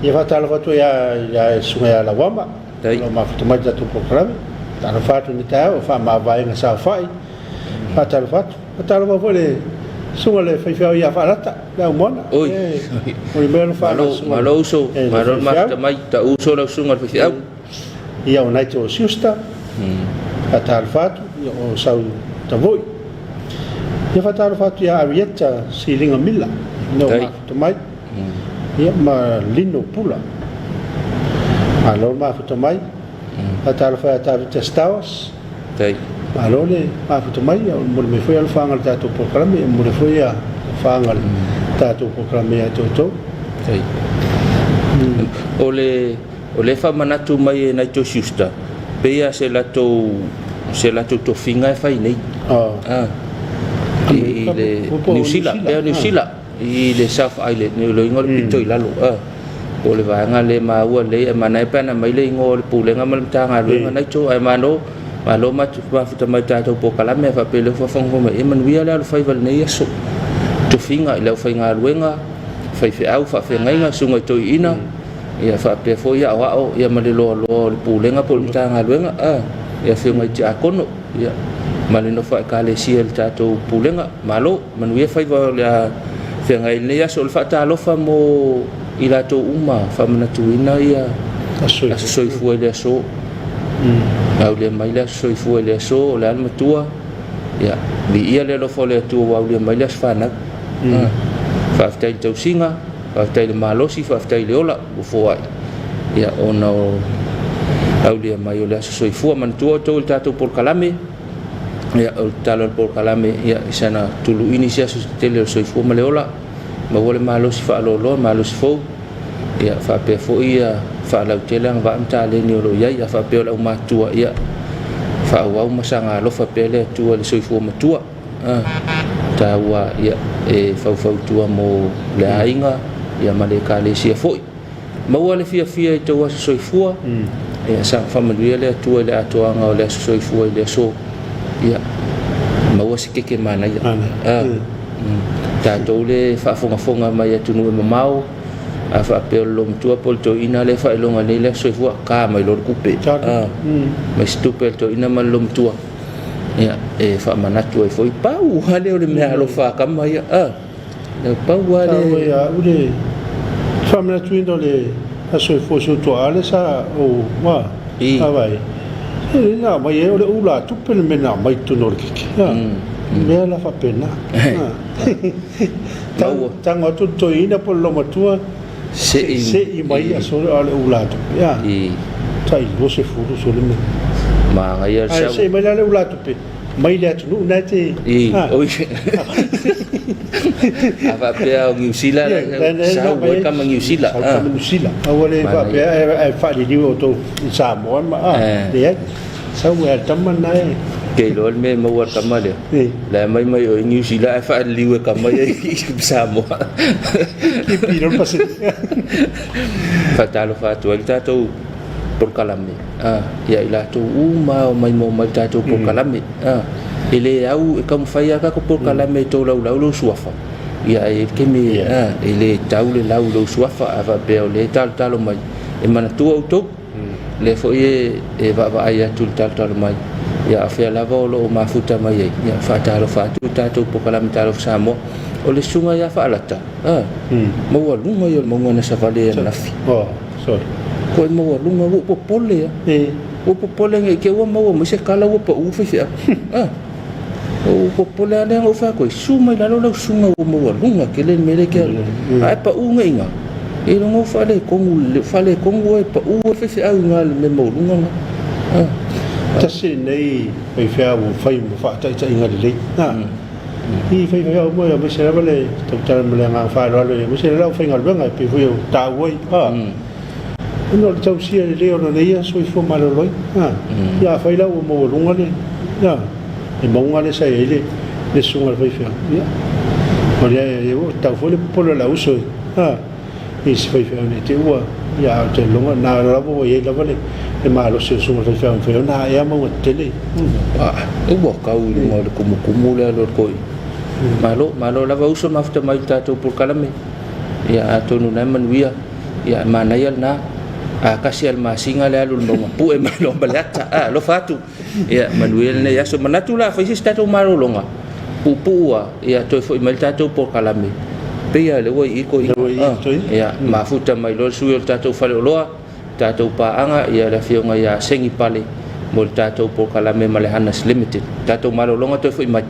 ia faatalofa atu ia ia susuga ia Lauama. O lo o mafuta mai le tatou polokalame. Talofa atu i le taeao o faamavaega saofai. Faatalofa atu. Faatalofa foi le susuga le faifeau ia Faalata, le aumoana. Oi. Momoli mai alofa Malo, malo uso, malo le mafuta mai, tau uso lau susuga le faifeau. Ia o Nigel Schuster, faatalofa atu, ia o Sau Tavoi. Ia faatalofa atu ia Arieta Siliga Mila, ina ua mafuta mai. Ia ma Lino Pula. Malo le mafuta mai. Faatalofa ia Tavita Stowers. Malo le mafuta mai, ia momoli mai foi alofaaga o le tatou polokalame, ia momoli foi alofaaga o le tatou polokalame ia te outou. O le o le faamanatu mai e nai toe siusta, pei lava se latou tofiga e fai nei. Ah. I le Niu Sila, pei o Niu Sila. I le South Island, i le igoa o le pito i lalo, po o le vaega lea maua lelei, ae manaia pe ana aumai le igoa o le Pulega ma le Matagaluega na itu, ae malo, malo mafuta mai i le tatou polokalame, ae faapea lea ua faafogafoga mai, ia manuia le alofaiva i lenei aso. Tofiga i le aufaigaluega, faifeau, faafeagaiga, susuga i toeaiina, ia faapea foi aoao ia ma le loaloa o le Pulega po o le Matagaluega, i afioga i Tiakono, ia, ma le nofo a Ekalesia i le tatou Pulega. Malo. Manuia faiva o le a feagai i lenei aso. O le faatalofa mo i latou uma faamanatuina ia aso soifua i le aso. Aulia mai le aso soifua i le aso, o le a le matua, ia, viia le alofa o le Atua ua aulia mai le aso fanau. Faafetai i le tausiga, faafetai i le malosi, faafetai i le ola ua foai, ia, ona o aulia mai o le aso soifua. Manatua outou i le tatou polokalame, Ia, o le tatalo a le polokalame, ia, i sana tuluini se aso se tele o le soifua ma le ola, maua le malosi faaloaloa, malosi fou, ia, faapea foi ia faalautele agavaa ma taleni o lo o i ai. A faapea o le aumatutua, ia, faaauau ma saga alofa pea le Atua i le soifua matua. A, taua, ia, e faufautua mo le aiga, ia, ma le Ekalesia foi. Maua le fiafia i tou aso soifua, ia saga faamanuia le Atua i le atoaga o le aso soifua i le aso, ia maua se keke manaia. A, tatou le faafogafoga mai atunuu e mamao, a faapea o le loomatua po o le toeaina lea e faailoga nei le aso soifua, ta mai loa le tupe. A, mai se tupe a le toeaina ma le loomatua, ia, e faamanatu ai foi, pau lava lea o le meaalofa a tama ia. A. E pau lava le. Taua ia au le faamanatuina o le aso e fosi o tuaa le sa ou ma vaai. E le na aumai ai o le ula tupe le mea na aumai totonu o le keke. Mea la faapena. Tago atu le toeaina po o le loomatua se'i mai aso a o le ula tupe. Tai 20 sole mea. Manaia le sau. Ae se'i mai la le ula tupe. Mai le atunuu na e te. I, oi. A faapea o Niu Sila, sau ai tama Niu Sila. Sau tama Niu Sila. Aua le faapea e faaliliu outou i Samoa ma a, leai. Sau ai le tama na e. Ke iloa le mea e maua e le tama lea. La e aumai mai o i Niu Sila ae faaliliu e tama ia i Samoa. Kipi loa le pasene. Faatalofa atu ai le tatou polokalame ia i latou uma o maimoa mai le tatou polokalame. E le au e taumafai lava tatou polokalame e tolaulau lou suafa. Ia e i ai le taimi e le tau le lau i lou suafa a faapea o lea e talotalo mai e manatua outou. Lea foi e vaavaai atu i le talotalo mai, ia a o fea lava o lo o mafuta mai ai, ia faatalofa atu le tatou polokalame Talofa Samoa. O le susuga ia Faalata, a, maualuga ia o le mauga na savali ai ananafi. Oh, sorry. Koe maualuga, ua ou popole a. Ua ou popole ne i te i ua maua mai se kala ua pau le faifeau. A, ua ou popole lava lea na ou fai atu ai, susu mai lalo lau susuga ua maualuga tele le mea lea e te alu ai. Ae pau nei i ina, Eiloga ua faaletonu, faaletonu oe, pau oe faifeau i ina i le mea maualuga lena. Tasi lenei faifeau ua fai ma faataitaiga lelei. I faifeau uma aemaise lava le tautala ma le agaga faaaloalo aemaise le aufaigaluega e pei foi o taua ai. Ona o le tausia lelei o lona ia soifua maloloina. Ia afai la ua maualuga le le mauga lea sa i ai le le susuga i le faifeau, ia o lea ua tatau foi le popole o le auso i si faifeau nei te i ua, ia ae ou te lagona na lava ua i ai lava le le malosi o le susuga i le faifeau e mafai ona aea mauga tetele. Ua tau i luga o le tumutumu le alu a le toeaina. Malo, malo lava uso mafuta mai i le tatou polokalame. Ia atonu o lena e manuia. Ia e manaia lena. A tasi lava i le masina le alu i le mauga pue mai loa ma le ata. A, alofa atu. Ia manuia lenei aso. Manatu la fai se isi tatou malologa puupuu lava, ia toe foi mai le tatou polokalame. Pei lava o lea ua i i toeaiina. Ia mafuta mai loa le sui o le tatou faleoloa, tatou paaga, ia le afioga ia Segi Pale mo le tatou polokalame ma le Hanas Limited. Tatou malologa toe foi mai.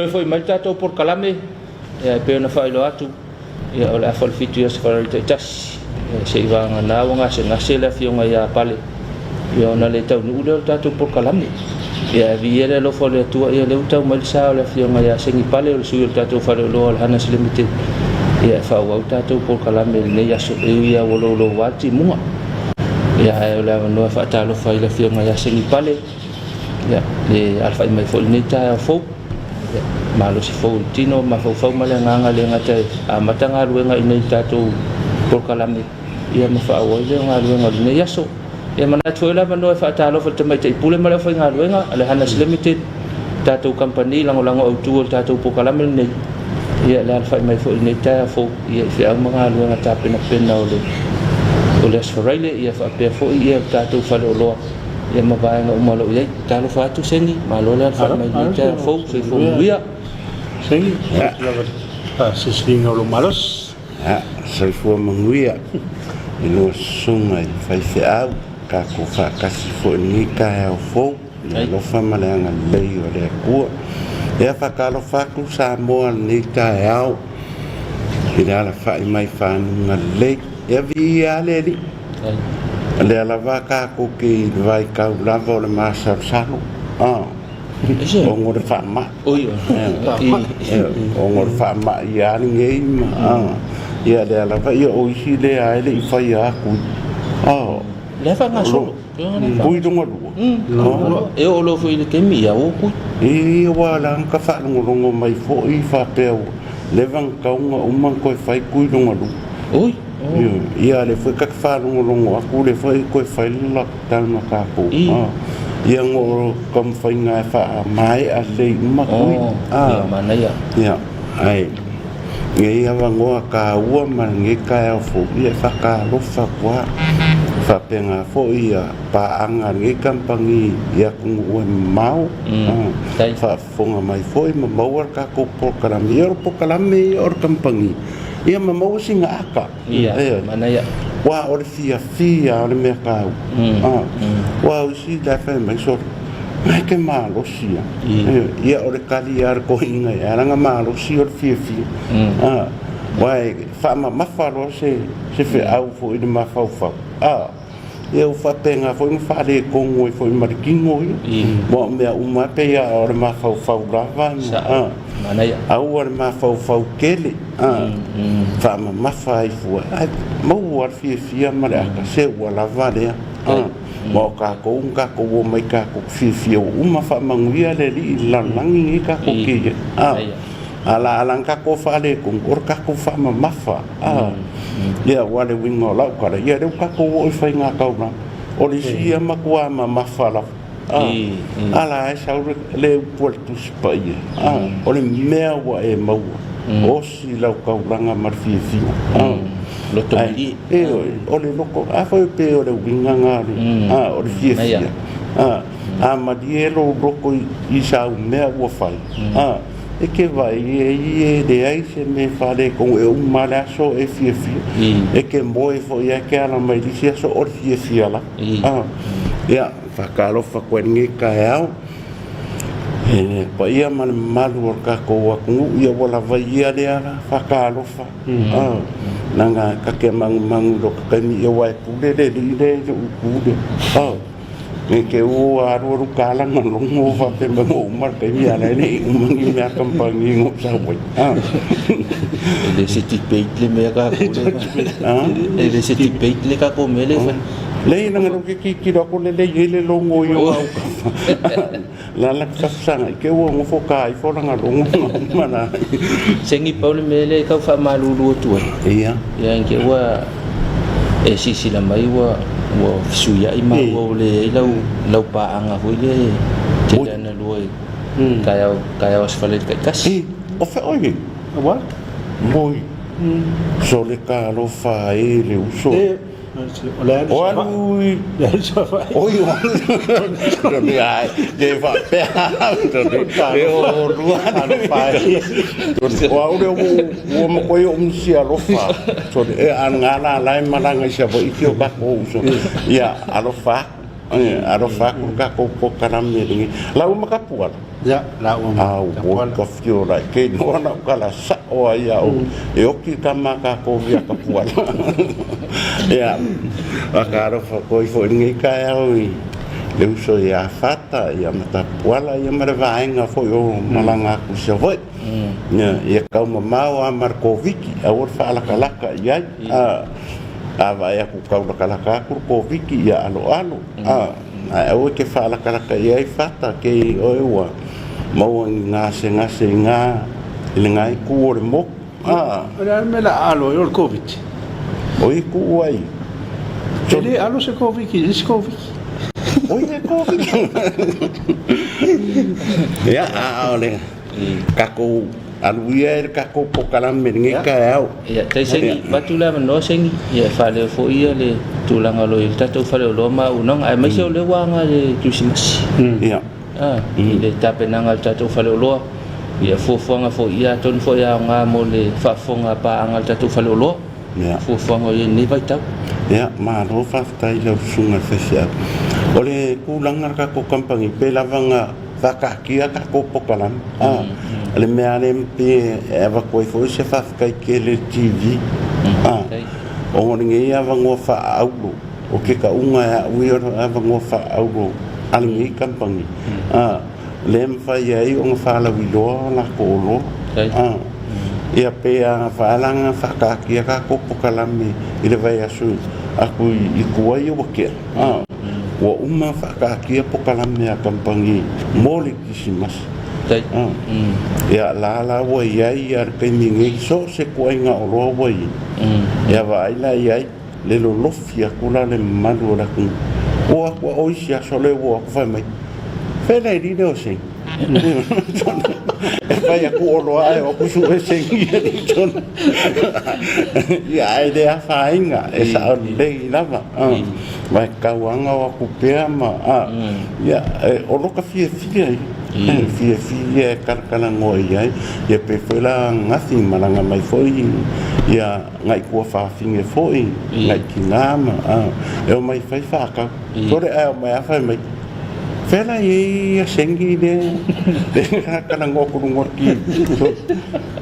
Toe foi mai le tatou polokalame, ia e pei ona faailoa atu, ia o le afa o le 7 i Aso Faraile taitasi, ia se i vagana ua gasegase le afioga ia Pale, ia ona le taunuu lea o le tatou polokalame. Ia e viia le alofa o le Atua, ia lea ua tau mai le sa o le afioga ia Segi Pale o le sui o le tatou faleoloa o le Hanas Limited, ia e faaauau le tatou polokalame i lenei aso, e ui lava ua louloua le timuga. Ia ae o le avanoa e faatalofa ai i le afioga ia Segi Pale, ia le alafai mai foi i lenei taeao fou. Ia, malosi fou i le tino, mafaufau ma le agaga le gata e amata galuega i nei tatou polokalame, ia ma faaauau ai lea o galuega o lenei aso. Ia manatu foi o le avanoa e faatalofa i le Tamaitai Pule ma le aufaigaluega a le Hanas Limited, tatou kamupani lagolago autu o le tatou polokalame lenei, ia le alafai mai foi i lenei taeao fou, ia i feau ma galuega tapenapena o le o le Aso Faraile, ia faapea foi ia le tatou faleoloa, ia ma vaega uma o lo o i ai. Talofa atu Seni, malo le alafai mai i lenei taeao fou, soifua manuia. Seni, lava faasilasiliga o lou malosi. Soifua manuia i lua susuga i faifeau, tatou faatasi foi i lenei taeao fou i le alofa ma le agalelei o le Atua. Ia faatalofa atu Samoa i lenei taeao i le alafai mai fanuga lelei. Ia viia lava le Alii, o lea lava tatou te i le vaitau lava o le masalosalo. Ona o le faamai. Ona o le faamai lava lenei ma ia lea lava ia o isi lea e le i faia atu. Lea faagasolo. Kui luga lua. E oo loa foi i le taimi ia o kui. Ia aua o la na ta faalogologo mai foi faapea ua leva ona tatau ona uma ona toe fai kui luga lua. Oi. Ia lea foi ta te faalogologo atu lea foi toe fai le lockdown a tatou. Ia ona o taumafaiga e faamaea lelei uma kui. Ia manaia. Ia ae lenei avanoa taua ma lenei taeao fou ia e faatalofa atu lava. E faapena foi ia paaga a lenei kamupani i atunuu e mamao faafofoga mai foi ma maua le tatou polokalame. Ia o le polokalame ia o le kamupani ia ma maua sina ata. Ia, manaia. Aua o le fiafia lava o le mea taua. Aua o isi la e fai mai, sole, na e te malosi lava. Ia o le tali lava a le toeaina ia, leaga malosi o le fiafia. Aua e faamamafa loa se feau foi i le mafaufau. Ia ua faapena foi ona faaletonu ai foi ma le tino ia. Aua o mea uma lava e pei lava o le mafaufau lava. Aua le mafaufau tele, faamamafa ai fua, ae maua le fiafia ma le ata, se ua lava lea. Aua o tatou na tatou omai tatou te fiafia ua uma faamanuia le Alii i le lalolagi lenei tatou te i ai. A la ala na tatou faaletonu, o le tatou faamamafa. Ia aua le uiga o lau tala, ia lea ua tatou oo i faiga taulaga. O le isi ia matua mamafa lava. A la e sau le upu a le Tusi Paia, o le mea ua e maua, osi lau taulaga ma le fiafia. Loto malie. Ioe, o le loto, a foi pe o le uiga lena o le fiafia. A malie lou loto i sau mea ua fai, E te vaai e i e leai se mea e faaletonu e uma lava le aso e fiafia. E te moe foi lava e te ala mai i le isi aso o le fiafia lava. Ia, faatalofa atu ai i lenei taeao i le paia ma le mamalu o le tatou atunuu. Ia ua lava ia lea faatalofa, leaga ta te manumanu i lota taimi aua e pule le alii lea i lou itu lea. Ne te ua alualu tala na logo faapea mai ua uma le taimi a o la e le i uma ni mea kamupani na ou sau ai. E le se debate le mea tatou le fai. E le se debate le tatou mea le fai. Leai leaga lea ou te tilotilo atu lelei ai le logo i ona autafa. La la tafsaga i te ua nofo ta ifo lana logo na uma la. Segi pau le mea lea e tau faamalulu atu ai. Ia. Ia i te ua e silasila mai ua ua fesuiai maua ua leai lau lau paaga foi lea e Tele ana lua i taeao, taeao Aso Faraile taitasi. E, o fea oe nei? Aua? Moi. Sole talofa e le uso. E, o le alu O alu i... Le alu Savaii. Oi, o alu. Toni ai, te faapea. Toni, e o lua. Talofa e. O au le ua makoe o misi alofa. Sole, e a ngā la lai malaga i Savaii ki o kākou uso. Ia, alofa aku. Alofa aku le kākou polokalame lenei. Lau ma ka puala. Ia, laua ma Au, ka oi puala. ka fio lai. Ke noa na o kala sa'o ai au. E oki ka ma kākou ia ka puala. Ia, a ka alofa koe foi lenei taeao i le uso iā Fata, ia ma Tapuala, ia ma le vaega foi o malaga aku i Savaii. Ia, ia taumamao a ma le Koviti, aua le faalakalaka i ai. A, a vaai aku taulakalaka atu le Koviti, ia aloalo. A, ae aua e te faalakalaka i ai Fata, ke i oe ua maua ni gasegase i gā, i lena itu o le moku. A. O le a le mea o le a alo ai o le Koviti? O i kuu ai. E le alo se Koviti i le isi Koviti. O ia Koviti. Ia, a o le tatou alu ia e le tatou polokalame i lenei taeao. Ia, tai sengi, avatu le avanoa sengi, ia e faaleo foi ia le tulaga o lo o i ai le tatou faleoloa ma auaunaga, aemaise o lea ua aga le Kerisimasi. Ia. I le tapenaga a le tatou faleoloa, ia fuafuaga foi, ia atonu foi e aoga mo le faafofoga a paaga a le tatou faleoloa, fuafuaga o i ai i lenei vaitau. Ia, malo faafetai i lau susuga i le faifeau. O le tulaga o le tatou kamupani, pei lava ona faataatia a tatou polokalame, a, o le mea lava lea pei e avatu ai foi se faafetai tele i le TV, a, ona o lenei avanoa faaauro, o ke tauga e au ia o le avanoa faaauro a lenei kamupani, a, lea e mafai ai ona faalauiloa latou oloa, a, ia pei lava ona faataatia tatou polokalame i le vaiaso atu i tua ia ua tea, a, ua uma ona faataatia polokalame a kamupani mo le Kerisimasi. A, ia la la ua i ai le taimi nei so o se ituaiga oloa ua i ai, ia vaai la i ai le lolofi atu la le mamalu o le atunuu. Ua atu a o isi aso lea ua o atu fai mai, Fea le lile o Seni? E fai atu oloa ae o atu sue Seni ia i tonu. Ia ae le afaina, e sao lelei lava. Ma e tatau lava ona o atu pea ma, ia, o lota fiafia ia. E fiafia e talatalanoa i ai, ia pei foi la ananafi malaga mai foi ia nai tuafafine foi, nai tina ma, e omai fai faatau. Sole ae omai lava fai mai, fea la e i ai ia Seni lea e talanoa atu i luga o le TV.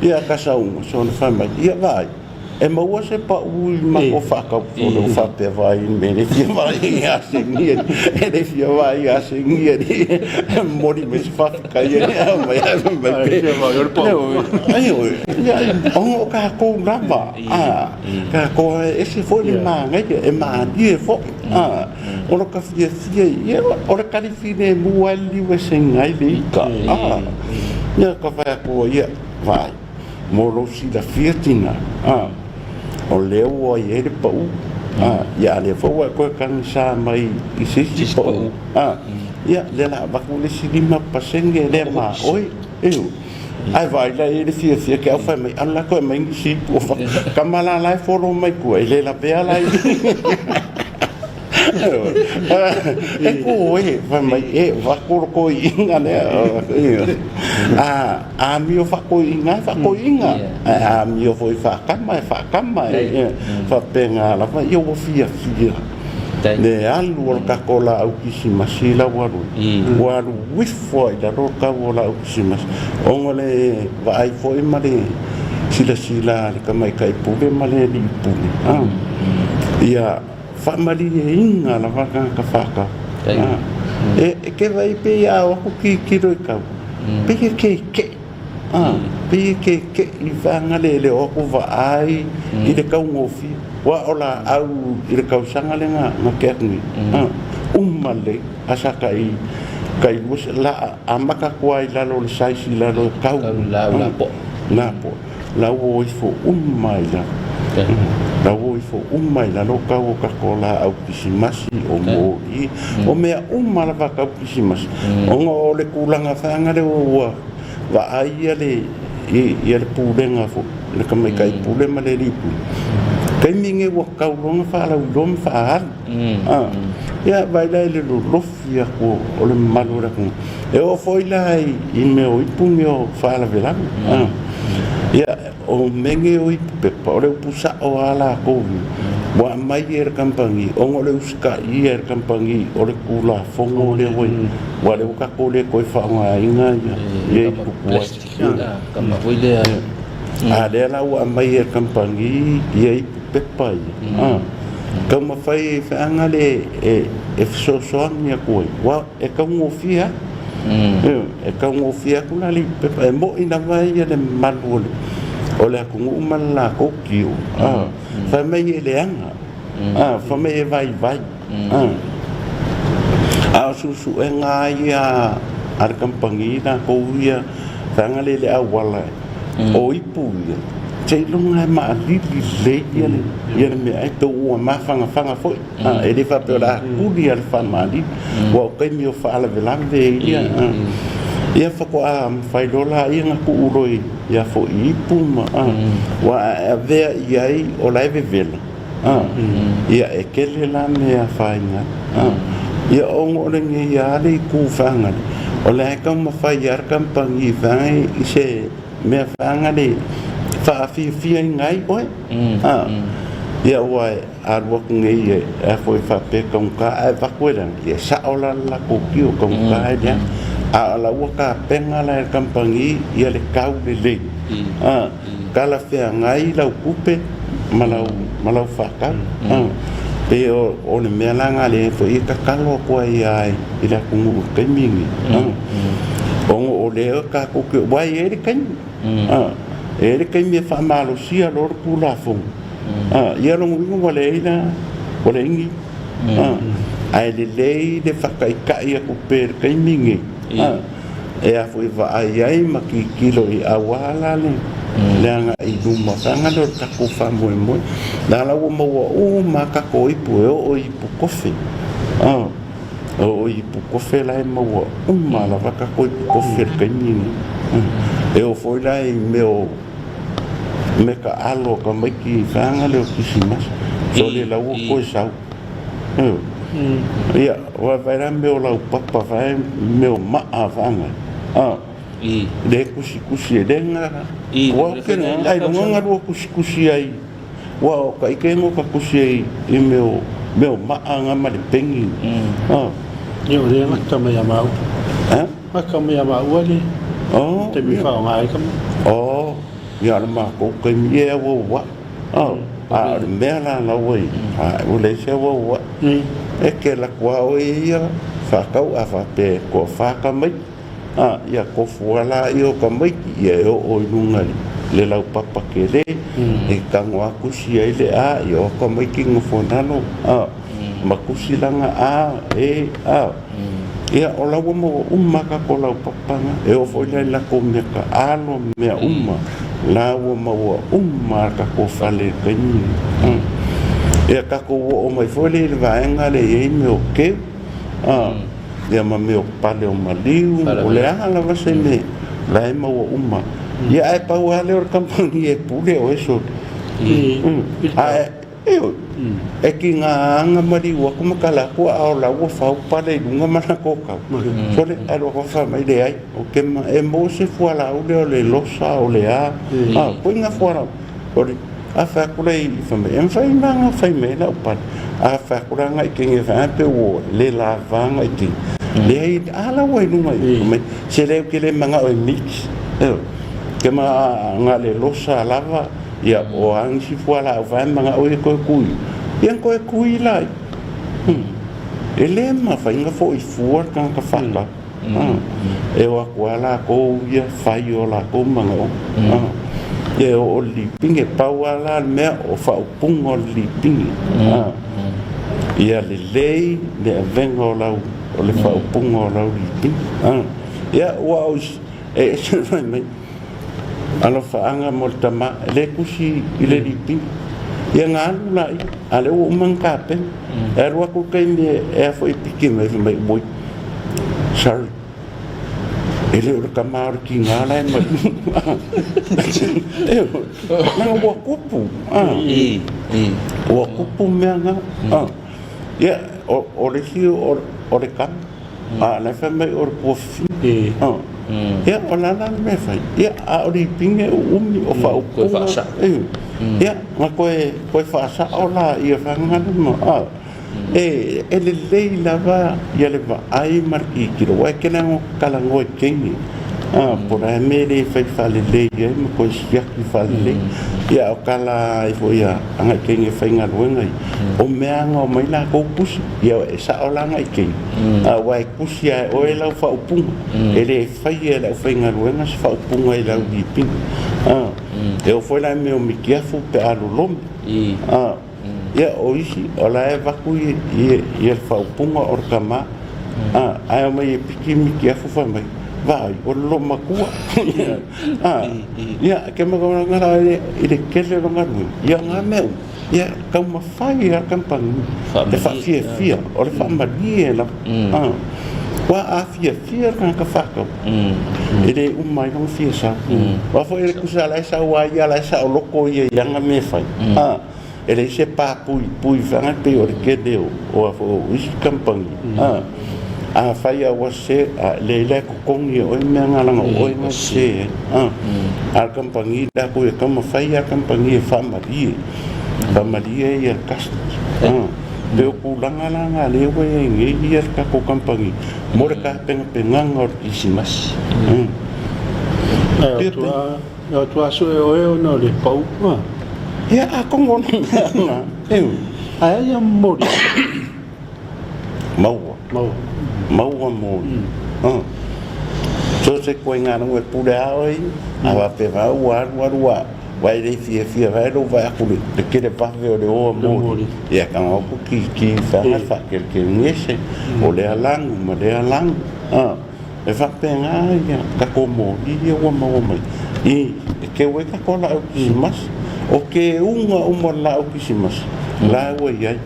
Ia ka saunoa, sole fai mai, ia vaai, e maua se pau i matou faatau. Sole ua faapea, vaai i le mea e le fia vaai ai ia Seni, e le fia vaai ia Seni e momoli mai se faafetai. Ae fai mai, ioe, ona o tatou lava. A, tatou e ese foi le manaia, e malie foi. A, o lota fiafia ia, o le tali filemu lava e liliu eseina ai le ita. A, ia ka fai atu ai, ia, vaai, mo lou silafia tina, a, o lea ua i ai le pau, a, ia a lea foi ua e toe tagisa mai i se isi pau, a, ia, lea o le a avatu le isi 5% lea ma oe, ioe. Ae vaai la i ai le fiafia ke au fai mai, alu la toe aumai nisi ipu o fafo. Tama la la e follow mai tua, e le lavea la i. E ko e, fai mai, e vaku lo koiiga lea. A amio faakoiiga e faakoiiga, ae amio foi faakama e faakama. E faapena lava, ia ua fiafia. Le alu o le tatou laau kisimasi la ua alu ai, ua alu ifo lava i lalo le tau o laau kisimasi, ona o le vaai foi ma le silasila a le tamaitai pule ma le alii pule, ia faamalieina lava le tagata fatau. E te vaai pei a o atu tilotilo i tau, pei e kekeʻi, pei e kekeʻi i vaega le le o atu vaai i le taugofie. Aua o laau i le tausaga lea na tea atu nei, uma lelei, asa tai tai lua la amata atu lava i lalo o le size i lalo e tau lapoa. La ua o ifo uma ai lalo. La ua o ifo uma i lalo kau o tatou laau kisimasi, o moli, o mea uma lava tau kisimasi, ona o le tulaga feaga lea ua vaai ia le ia le pulega foi, le tamaitai pule ma le alii pule, taimi nei ua tau loa ona faalauiloa ma faaalu. Ia vaai la i le lolofi atu o le mamalu o le atunuu. E oo foi la i mea o ipu nei o faalavelave. Ia, o mea nei o ipu pepa, o le upu sao lava latou ia, ua aumai e le kamupani ona o le usitaia e le kamupani o le Tulafono lea ua i ai, aua o lea ua tatou le toe faaaogaina ia ipu tuai. A o lea la ua aumai e le kamupani ia ipu pepa ia, taumafai e feaga le e fesoasoani atu ai, aua e taugofie lava. E taugofie atu la le ipu pepa. E moni lava ia le mamalu o le atunuu ma le latou tio, fai mai e leaga, fai mai e vaivai. A o suesuega lava ia a le kamupani latou ia feaga lea i le auala o ipu ia, seiloga e maalili lelei ia le meaai pe ua mafanafana foi. E le faapea o le a tuli lava i le faamaalili, aua o taimi o faalavelave ia, ia faatoa mafai loa laia ona tuu loa i ipu ma, aua a e avea i ai o la e vevela, Ia, e tele la mea e afaina ai. Ia, ona o lenei lava le itu feaga lea, o la e taumafai lava le kamupani feaga i se mea feaga lea e faafiafiaina ai oe. Ia, aua e alu atu nei e faapea e taugata, ae avatu e leaga, ia e sao la le latou tio, e taugata e leaga. A o la ua tapena la e le kamupani ia le tau lelei, talafeagai lau tupe ma lau ma lau faatau. Pei o le mea la lena lea foi e tatalo atu ai lava i le atunuu i le taimi lenei, ona o lea tatou te, aua e i ai le taimi, e i ai le taimi e faamalosia loa le Tulafono, ia lona uiga ua leai la, ua leai ni ae lelei le faataitai atu pea i le taimi lenei. E a foi vaai ai ma tilotilo i aua la le agai i luma feaga lea o le tatou faamoemoe. La la ua maua uma lava tatou ipu e oo i ipu kofe. E oo i ipu kofe la e maua uma lava tatou ipu kofe i le taimi lenei. E oo foi la i mea o meataalo a tamaiti feaga lea o kisimasi. Sole la ua toe sau. Ia, vaai la mea o laupapa vae mea o maa vaega. Le tusitusi e le ga. Ua ke ai lunga nga lua tusitusi ai. Ua o ka ike ngo ka tusi ai i mea o mea o maa nga ma le pengi. Ia o lea gata mai ia maua. Gata mai ia maua le taimi faaaoga ai ka mea. Ia o le matou taimi ia e auauai. A o le mea la la ua i ai, ua leai se auauai. E te alu atu lava oe ia faatau a faapea e toafa tamaiti, ia tofu lava laia o tamaiti, ia e oo i luga i le laupapa tele, e tago lava tusi ai le A, ia o tamaiti nofo i lalo, ma tusi lana A, E, a. Ia, o la ua maua uma lava tatou laupapa na. E oo foi la i latou mea taalo ma mea uma, la ua maua uma lava tatou fale i le taimi lenei. Ia, tatou oo mai foi lea i le vaega lea e i ai mea o keu, ia ma mea o pale o maliu, o le a lava se mea, la e maua uma. Ia, ae pau lava lea o le kamupani e pule oe sole. Ae Ioe, e tiga ona maliu atu ma tala atu a o la ua fau pale i luga ma latou tau. Sole, alu atu fai mai, leai, ou te ma, e maua se fualaau lea o le losa o le a, a, koe nga fualaau. O le, a fai atu lea i fai mai, e mafai la ona fai mai ai lau pale. A fai atu la agai teine fai mai, pe ua le lava agai teine. Leai, a la ua i luga i, fai mai, se leai ou te le manao e mix. Ioe, ou te manao na o le losa lava. Ia, o a nisi fualaau vae manao e toe tui, ia na toe tui laia. E le mafai ona foi fua le tagata faatau. E o atu lava latou ia fai o latou manaoga. Ia e oo i le lipine, pau lava la le mea o faaupuga o le lipine. Ia lelei le avega o lau, o le faaupuga o lau lipine. Ia, aua o isi, e ese mai. Alofaaga mo le tama, e le tusi i le lipine. Ia na alu laia, a o lea ua uma ona tapena. E alu atu le taimi e a foi e piki mai fai mai, oi, sorry, e le o le tama o le tiga la e maliu. Ioe, leaga ua tupu, ua tupu mea na. Ia, o le isi o le tama, a o la e fai mai o le tuafafine. Ia, o le a la le mea e fai? Ia, a o lipine e uumi, o faaupuga, ia, na toe faasao laia faagalema. E lelei lava ia le vaai ma le tilotilo, aua e tele lava ina talanoa i teine, po o le a le mea e le fai faalelei ai ma toe siaki faalelei. Ia a o tala lava foi a nai teine faigaluega ia, o mea lava na omai latou tusi. Ia e sao la nai teine, aua e tusi lava e oe lau faaupuga, e le faia e le aufaigaluega se faaupuga i lau lipine. E oo foi la i mea o mitiafu pe a lolomi. Ia o isi o la e avatu le faaupuga o le tama, ae omai e piki mitiafu fai mai, vaai, o le loomatua. Ia, ke makamaka la i le tele o le galuega, ia o na mea uma, ia taumafai lava le kamupani e faafiafia, o le faamalie lava. Aua a fiafia le tagata fatau, e le uma ai lona fia sau. Aua foi e tusa o la e sau lava ia, o la e saoloto ia i ana mea e fai. E leai se pa puipui faga pei o le tele o isi kamupani. Afai lava ua sese, leai la e totogi e oe mea na leaga o oe na sese ai. A o le kamupani latou e taumafai lava le kamupani e faamalie, faamalie ia le customer. Pei o tulaga la na lea ua i ai nei le tatou kamupani mo le tapenapenaga o le Kerisimasi. E o atu lava sue oe ona o le pau. Ia, atonu o le mea lena. Ae ai ia moli? Maua. Maua. Maua moli. So o se ituaiga e pule lava oe ia. A faapea lava ua alu alu ua e le fiafia foi lou vaai atu i le tele vave o le o a moli. Ia tago atu kiki faga faakelekelegese o lea lanu ma lea lanu. E faapena ia tatou moli ia ua maua mai i e keu ai tatou laau kerisimasi. O keuga uma o le laau kerisimasi la ua i ai.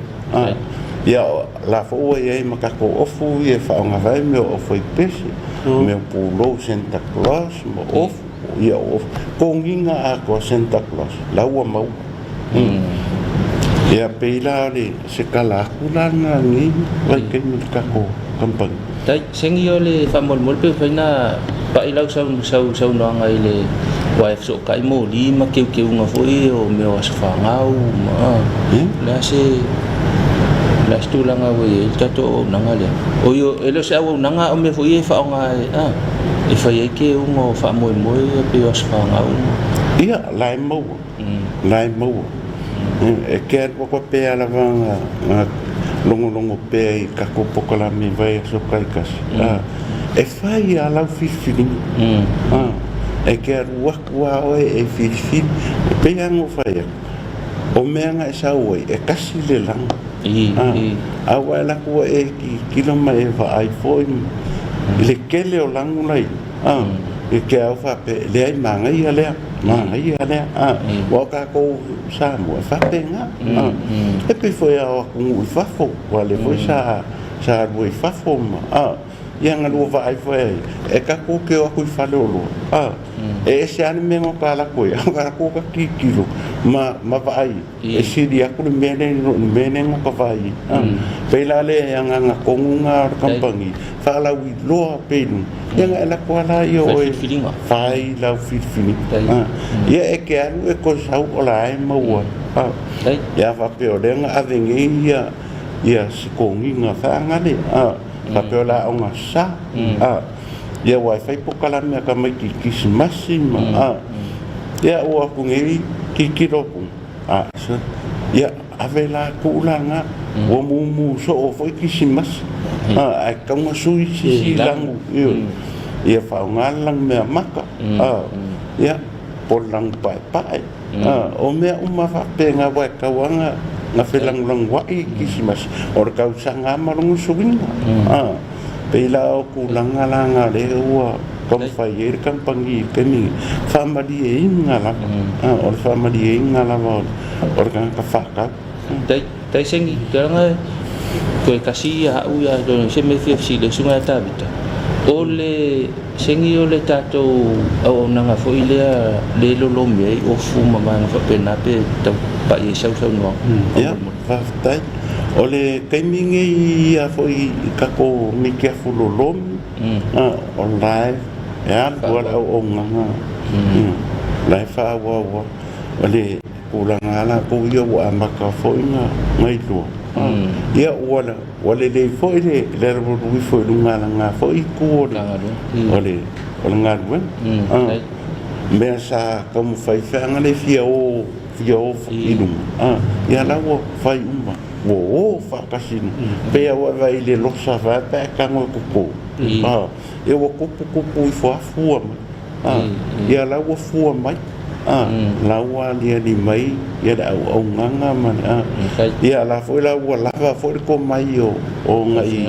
Ia la foi ua i ai ma tatou ofu ia e faaaoga ai mea o ofu aipese, mea o pulou Santa Claus ma ofu, ia o ofu togiga atoa Santa Claus la ua maua. Ia pei la o le se tala atu la lena i lenei vaitaimi i le tatou kamupani. Tai, segi o le faamolemole pe mafai ona pai lau saunoaga i le aua e fesootai moli ma keukeuga foi o mea o aso fanau ma o le a se o le a se tulaga ua i ai le tatou auaunaga lea. Oi, e le o se auaunaga a o mea foi ia e faaaoga e fai ai keuga o faamoemoe ia pei o aso fanau. Ia, la e maua. La e maua. E te alu atu pea lava na logologo pea i tatou polokalame i vaiaso taitasi, e fai lava lau filifiliga. E te alu atu lava oe e filifili. E pei lava ona ou fai atu, o mea na e sau ai, e tasi le laga. A ua e alu atu ua e tilotilo ma e vaai foi i le tele o lagu la e i ai, e te au faapea, e leai, manaia lea. Manaia lea, aua o tatou Samoa e faapena. E pei foi lava o atunuu i fafo, aua o lea foi sa alu ai i fafo ma, ia na lua vaai foi ai, e tatou te o atu i faleoloa, e ese lava le mea na ota alu atu ai, a o tatou ta tilotilo ma vaai e sili atu le mea lea i lo le mea lea na ota vaai ai. Pei la le agaga tonu lena o le kamupani, faalauiloa pea i luga, ia ona e alu atu lava lea oe fai lau filifiliga. Ia e te alu e toe sau o la e maua ai. Ia a faapea o lea na ave nei ia se toniga faagale, faapea o le a ogasa, ia aua e fai polokalame a tamaiti i le Kerisimasi ma, ia ua o atu nei tilotilo atu, Ia, ave la, tuu la lena. Ua mumu soo foi Kerisimasi, ae tatau ona sui se isi lagu, ioe. Ia faaaoga le lagu meamata, ia, po o le lagu paepae. O mea uma faapena aua e tatau lava ona felagolagoai i Kerisimasi, o le tausaga lava ma lona suiga. Pei la o tulaga la na lea ua taumafai ai le kamupani i le taimi lenei, faamalieina lava, o le faamalieina lava o le tagata fa'atau. Tai tai sengi tulaga toe tasi ia a'u ia se mea e fia fesili ai susuga ia Tavita o le sengi o le tatou auaunaga foi lea le lolomi ai ofu ma vaega faapena pe tau pa'i ai sau saunoaga. Ia, faafetai. O le taimi nei ia foi i tatou mitiafu lolomi, o la e alu lava le auaunaga, la e faaauau lava. O le tulaga lava latou ia ua amata foi ona iloa, ia ua lelei foi le alualu ifo i luga lena foi itu o le galuega. Mea sa taumafai feaga le fia o fia o i luga, ia la ua fai uma, ua o faatasi i luga. Pei lava ua e vaai i le losa vae pe a e tago e toto, ia ua tupu tupu ifo lava fua mai. Ia la ua fua mai, la ua aliali mai ia le auaunaga ma le ia la foi la ua lava foi le tomai o agai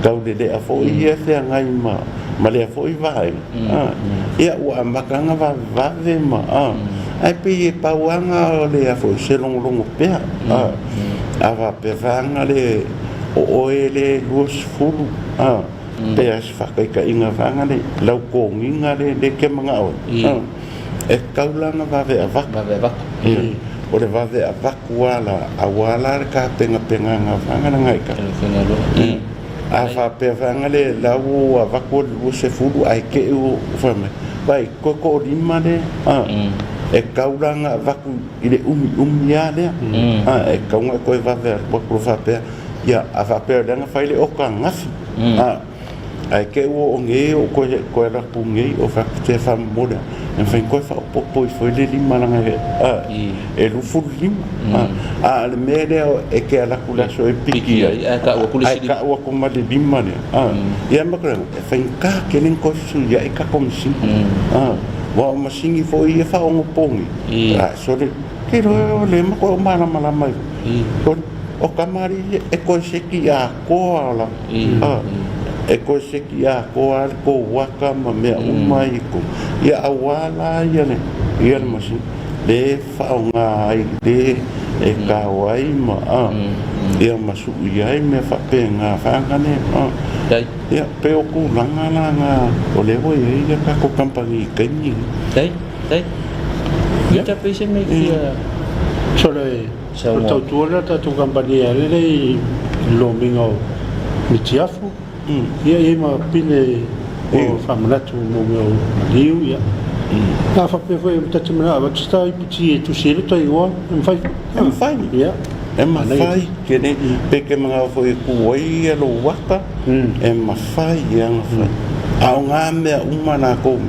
taulelea foi ia e feagai ma lea foi vaega. Ia ua amata ona vavevave ma ae pei e pau lava na o le foi se logologo pea. A faapea vaega le o oe le 20 pe a se faataitaiga vaega le lau toniga le e te manao ai, e tatau la ona vave avatu. O le vave avatu lava la aua la le tapenapenaga vaega lena i A faapea vaega le la ua avatu le 20 ae te i ua fai mai, vai toe toalima le e tatau la ona avatu i le umiumi lava lea. E tatau ona e toe vave alu atu loa faapea, ia a faapea o lea na fai le oka ananafi, ae te i ua oo nei ou toe alu atu nei o fai atu se faamolemole e mafai ona toe faaopoopo ifo i le lima leaga e 25. A o le mea lea e te alu atu i le aso e piki ai ae tau atu ma le lima lea, ia ma e faigata tele ona toe fesuiai tatou masini. Aua o masini foi ia faaogopogi, sole te iloa o lea matua ou malamalama ai. O kamali'i e toe seki atoa lava, e toe seki atoa lava le tou ata ma mea uma ia i totonu, ia aua la ia le masini le faaaoga ai le e tao ai ma ia ma sui ai mea faapena vaega lea. Ia pei o tulaga la na o lea ua i ai le tatou kamupani i taimi nei. Tai. Ia ta pei se mea e fia Sole, o le tautua lea a le tatou kamupani e ale lea i le lomiga o mitiafu, ia e i ai ma pine o faamanatu mo mea o maliu, ia. A faapea foi ta te manao e avatu se ta iputi e tusi ai lo ta igoa, e mafai foi. E mafai. Ia. E mafai tele, pe te manao foi e tu ai ia lou ata, e mafai ia ona fai. A o na mea uma latou,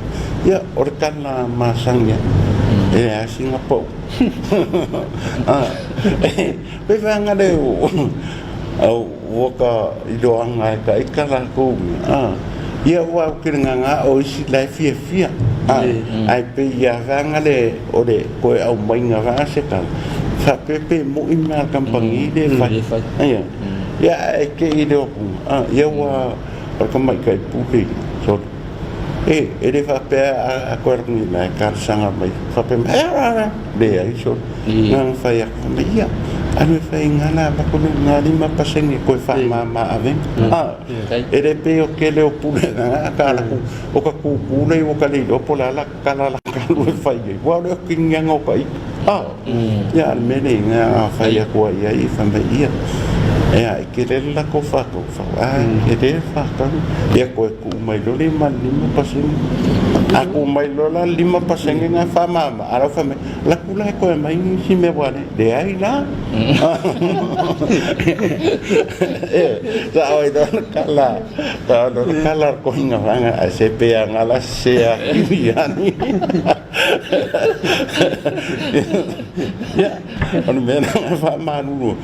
ia o le tala masani lava, e leai sina pau. Pei vaega lea ua ka iloaga e ka ita latou mea. Ia aua ou te lagalaga o isi la e fiafia. Ae pei ia vaega lea o le toe aumaiga vaega se tala, faapea pe moi mea a le kamupani le fai. Ia ae te i le opuga, ia ua o le tamaitai pule sole. E le faapea a toe alu atu nei la e talosaga mai faapea mai, leai sole. Na ona fai atu fai mai, ia, alu e fai i gala avatu le na 5% e toe faamama avega. E le pei o tele o pule na ka alu atu o ka tutu lea ua ka le iloa po o le a la tala la ka alu e fai ai. Aua o le okiniaga o ka ita. Ia a o le mea lea na fai atu ai i ai fai mai, ia, e a e tele le latou faataufau. A e tele le faatau. Ia toe tuu mai loa le ma le 5%. A tuu mai loa la le 5% lena faamama, a o la e fai mai, alu atu la e toe aumai nisi mea ua leai la. Sao ai loa le tala, sao ai loa le tala a le toeaina vaega, ae se pe ana la sese atili ani. Ia, o le mea lena e faamalulu,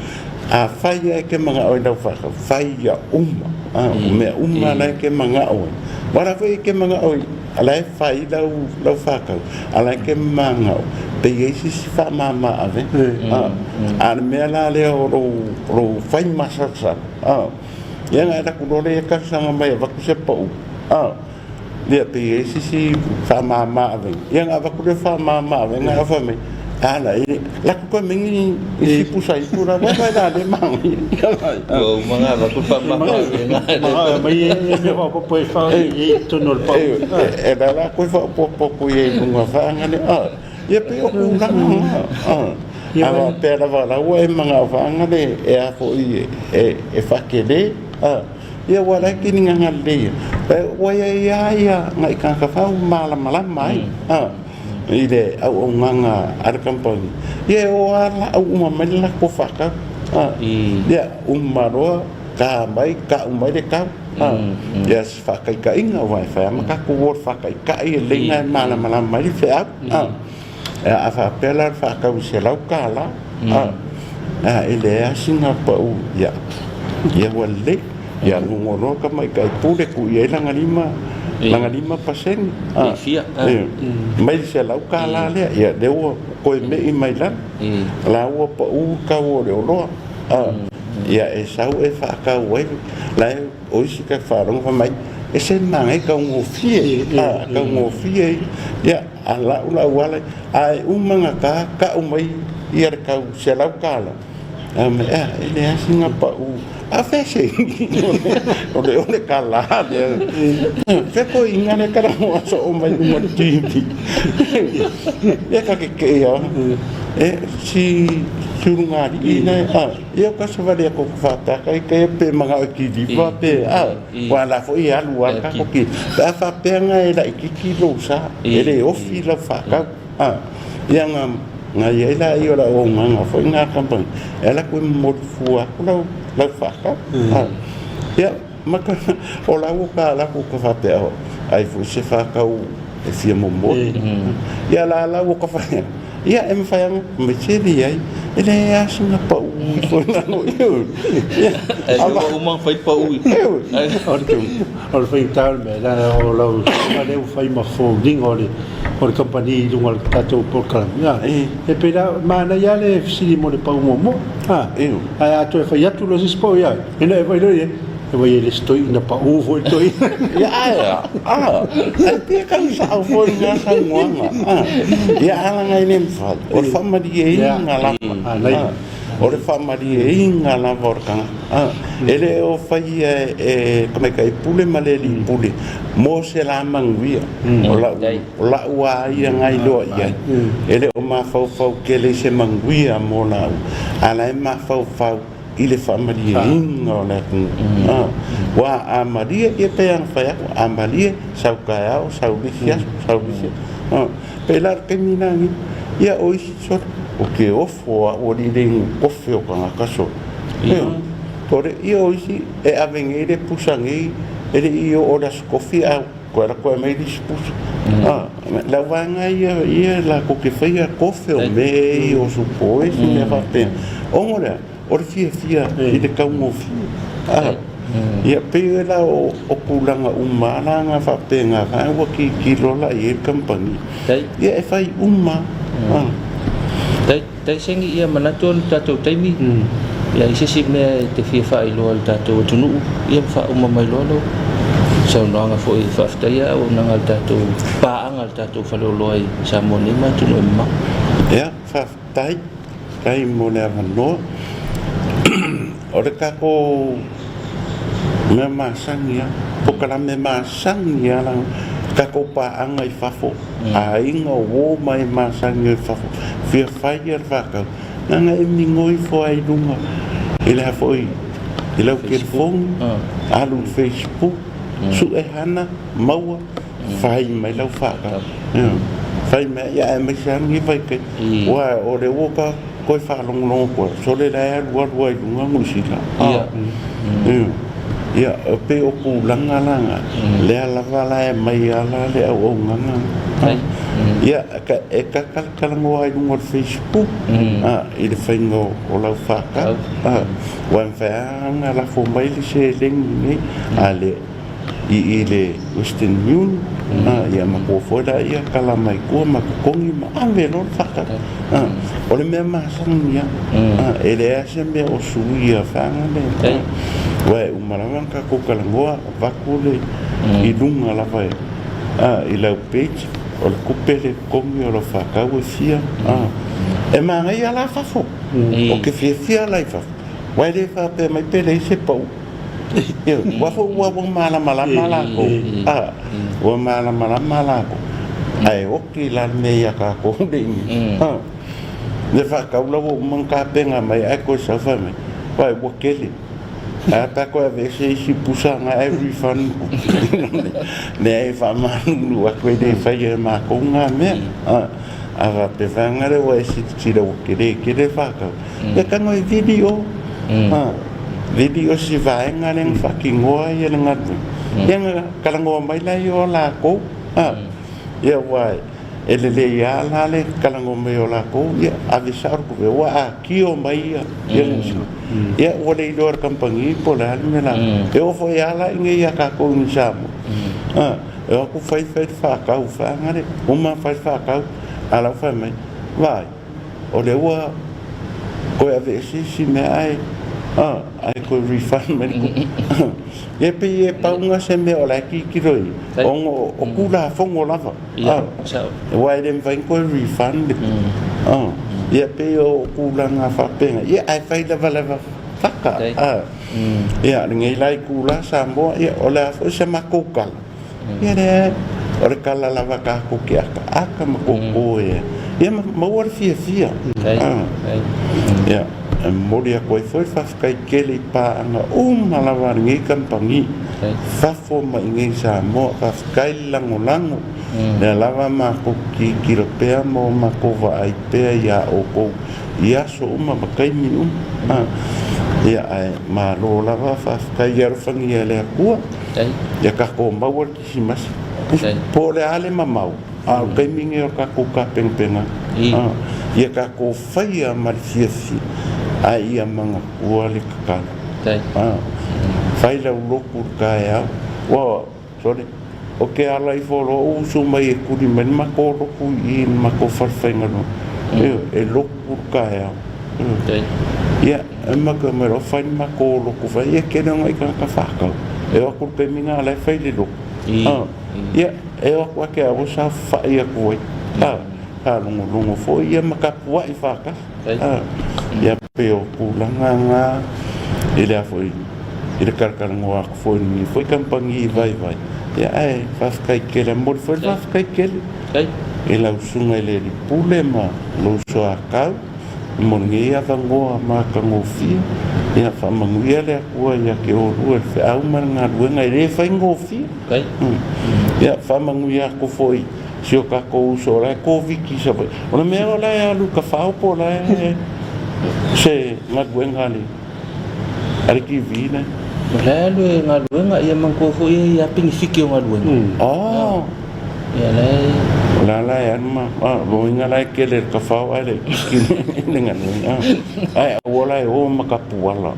afai lava e te manao i lau faatau, fai ia uma, o mea uma la e te manao ai. Aua o la foi e te manao i, o la e fai lau faatau, a o la e te manao pe i ai se isi faamama avega. A o le mea la lea o lou fai masalosalo, ia ona e alu atu loa lea e talosaga mai e avatu se pau, ia pe i ai se isi faamama avega, ia ona avatu lea o le faamama avega ae fai mai, Ala e la ku koe mengi i si pusa i pura wa wa la le mang. Ua uma ngā va ku whamaka e ngā Maga mai e mea whapopo e wha i tonu o le pau. E la la koe whapopo i e lunga whaanga le a. Ia pe o ku langa nga. A wa pea lava laua e manga whaanga le e a fo i e whakele. Ia ua lai kini nga nga le ia. Ua ia ia ia nga i kanga whau malamalama ai. I le auaunaga a le kamupani, ia e o lava laau uma mai le latou faatau. Ia uma loa ta mai tau mai le tau. Ia se faataitaiga aua e fai lava ma tatou o i le faataitai e lelei ona e malamalama ai le feau. A faapea la o le faatau i $100, e leai lava sina pau, ia ua lelei. Ia logo loa tamaitai pule tuu i ai lana lima lana 5%. E fia. Mai le $100 lea, ia lea ua toe me'i mai lalo. La ua pau le tau o le oloa. Ia e sau e faatau ai la e o isi ta faalogo fai mai e se manaia taugofie, taugofie ia. A lau la auala ae uma ona ta tau mai ia le tau $100. A mea, e leai sina pau. A fea se o le o le kālā lea. Fea toeaiina lea talanoa soo mai luga o le TV. Ia ka kekee lava. E si ulugalii lea, a, ia o ka savali atu ka faapea ita ia pe manao e kiliva pe, a, aua o la foi e alu lava le tatou kiliva. Pe a faapea na e laitiiti lou sa, e le ofi lau faatau. A, ia na, na i ai laia o le auaunaga foi lena a le kamupani, e alu atu e momoli fua atu lau, lau faatau. A, ia, ma ka, o la ua ta alu atu ta faapea, o, ai foi se faatau e fia momoli. Ia la la ua ta fai atu, ia e mafai lava ona fai mai, se leai, e leai lava sina pau ifo i lalo i o. Ia, Ae ua uma ona fai pau i. O le faigata o le mea, leaga o lau susuga lea ua fai ma foliga o le o le kamupani i luga o le tatou polokalame. Ia, e pei la, manaia lava le fesili mo le pau muamua. A, ae a toe fai atu loa se isi pau, ia, ina e fai loa ia, e vaai e le isi toeaina pau foi le toeaina. Ia, ae a, a, ae pei e tau sao foi lena saunoaga. A, ia, a leaga e le mafai, o le faamalieina lava. O le faamalieina lava o le tagata. E le o faia e tamaitai pule ma le alii pule mo se la manuia. O lau, o lau lava ia na iloa i ai. E le o mafaufau tele i se manuia mo laua, a o la e mafaufau i le faamalieina o le atunuu. Aua a malie, ia pei lava ona fai atu, a malie, sau taeao, sau le isi aso, sau le isi aso. Pei la o le taimi lena nei, ia o isi sole, ou te ofo. O au alii le inu kofe o tagata sole. Ioe. O le ia o isi e ave nei le pusa nei e le i oo i le aso kofi a toe alu atu e aumai le isi pusa. A, le au vaega ia ia latou te faia kofe o mea ia o supo e si mea faapena. Ona o le a? O le fiafia i le taugofie. A, ia pei la o tulaga uma lava la na faapena ua tilotilo la i ai le kamupani. Ia e fai uma. Tai, tai sengi ia manatu o le tatou taimi, ia i se isi mea e te fia faailoa i le tatou atunuu, ia ma faauma mai loa lau saunoaga foi e faafetaia auaunaga a le tatou paaga a le tatou faleoloa i Samoa nei ma atunuu e mamao. Ia, faafetai, faafetai mo le avanoa. O le tatou mea masani lava, polokalame masani lava le tatou paaga i fafo, aiga o uo ma e masani i fafo, fia fai le faatau, leaga e migoi ifo lava i luga i le a foi, i lau telefoni, alu i le facebook, sue hana, maua, fai mai lau faatau. Fai mai, ia aemaise lava lenei vaitaimi, aua o lea ua ta toe faalogologo atu ai, sole la e alualu ai i luga Niu Sila. Ia, e pei o tulaga la na, lea lava la e aumai lava la le auaunaga. Ia, e talatalanoa ai i luga o le Facebook i le faiga o lau faatau. Aua e mafai lava ona lafo mai le seleni nei, a le i le Western Union, ia matua foi laia tala mai tua ma totogi ma ave loa le faatau. O le mea masani lava, e leai lava se mea o suia faga lea, aua e uma lava ona tatou talanoa, avatu le i luga lava i lau page, o le tupe le totogi o lau faatau e fia. E manaia la fafo. Ou te fiafia la i fafo. Aua e le faapea mai pe leai se pau. Ioe, aua foi ua malamalama latou. A, ua malamalama latou. Ae oti la le mea ia tatou le inisi. A, le faatau la ua uma ona tapena mai ae toe sau fai mai, vaai ua tele. Ae a pe a toe aveese isi pusa na ae refund. Leai, e faamalulu atu e le faia e matou na mea. A faapea vaega lea ua e silasila ua tele tele le faatau, ia tago e vili o. Vili o si vaega lea na faatinoa ia le galuega. Ia na talanoa mai laia o latou. Ia aua e lelei lava la le talanoa mai o latou, ia ave sao le tupe, ua atio mai ia ia ua le iloa e le kamupani po o le a le mea la. E oo foi lava la i inei ia tatou i Samoa, e o atu fai fai le faatau vaega lea, uma fai le faatau, a o la e fai mai, vaai, o lea ua toe aveese isi mea ae ae toe refund mai le tupe. Ia pei e pau lena o se mea o la e tilotilo i ai, ona o Tulafono lava, aua e le mafai ona toe refund le tupe. Ia pei o tulaga faapena, ia ae fai lava lava fata. Ia, lenei la itula Samoa, ia o le a foi se matou tala, ia leai, o le tala lava tatou te akaaka ma toto ai lava, ia ma maua le fiafia. Ia, e momoli atu ai foi le faafetai tele i paaga uma lava a lenei kamupani, fafo ma i inei i Samoa, faafetai le lagolago, lea lava matou te tilotilo pea ma o matou vaai pea ia outou i aso uma ma taimi uma. Ia, ae malo lava faafetai. Ia alofagia e le Atua ia tatou maua le Kirisimasi. Po o le a le mamao, a o le taimi lenei o le tatou tapenapenaga. Ia tatou faia ma le fiafia, ae ia manatua le tatalo. Fai lau lotu i le taeao. Ua Sole, ou te ala ifo loa ou usu mai e tuli mai le matou lotu i i le matou falefaigaluega. Ioe, e lotu le taeao. Ioe. Ia, e matou omai loa fai le matou lotu fai, ia tele o nai tagata faatau. E o atu i le taimi lena o la e fai le lotu. Ia, e o atu lava te au e saofafai atu ai. Faalogologo foi ia ma tapuai faatasi. Ia pei o tulaga na i le a foi i le talatalanoa atu foi i lenei foi kamupani vaivai, ia ae faafetai tele, e momoli foi le faafetai tele i lau susuga i le Alii Pule ma lou uso a Tau mo lenei avanoa matagofie. Ia faamanuia le Atua ia te oulua i le feau ma le galuega e le faigofie. Ia faamanuia atu foi si o tatou uso o la e Koviti i Savaii. O le mea o la e alu i Tafao po o la e se galuega a le a le TV lea. O la e alu e galuega, ia manatua foi e i ai lava penefiti o galuega. Oh. Ia la e. O la la e alu ma loiga la e kele i le Tafao ae le i le galuega. Ae aua la e o ma kapuala.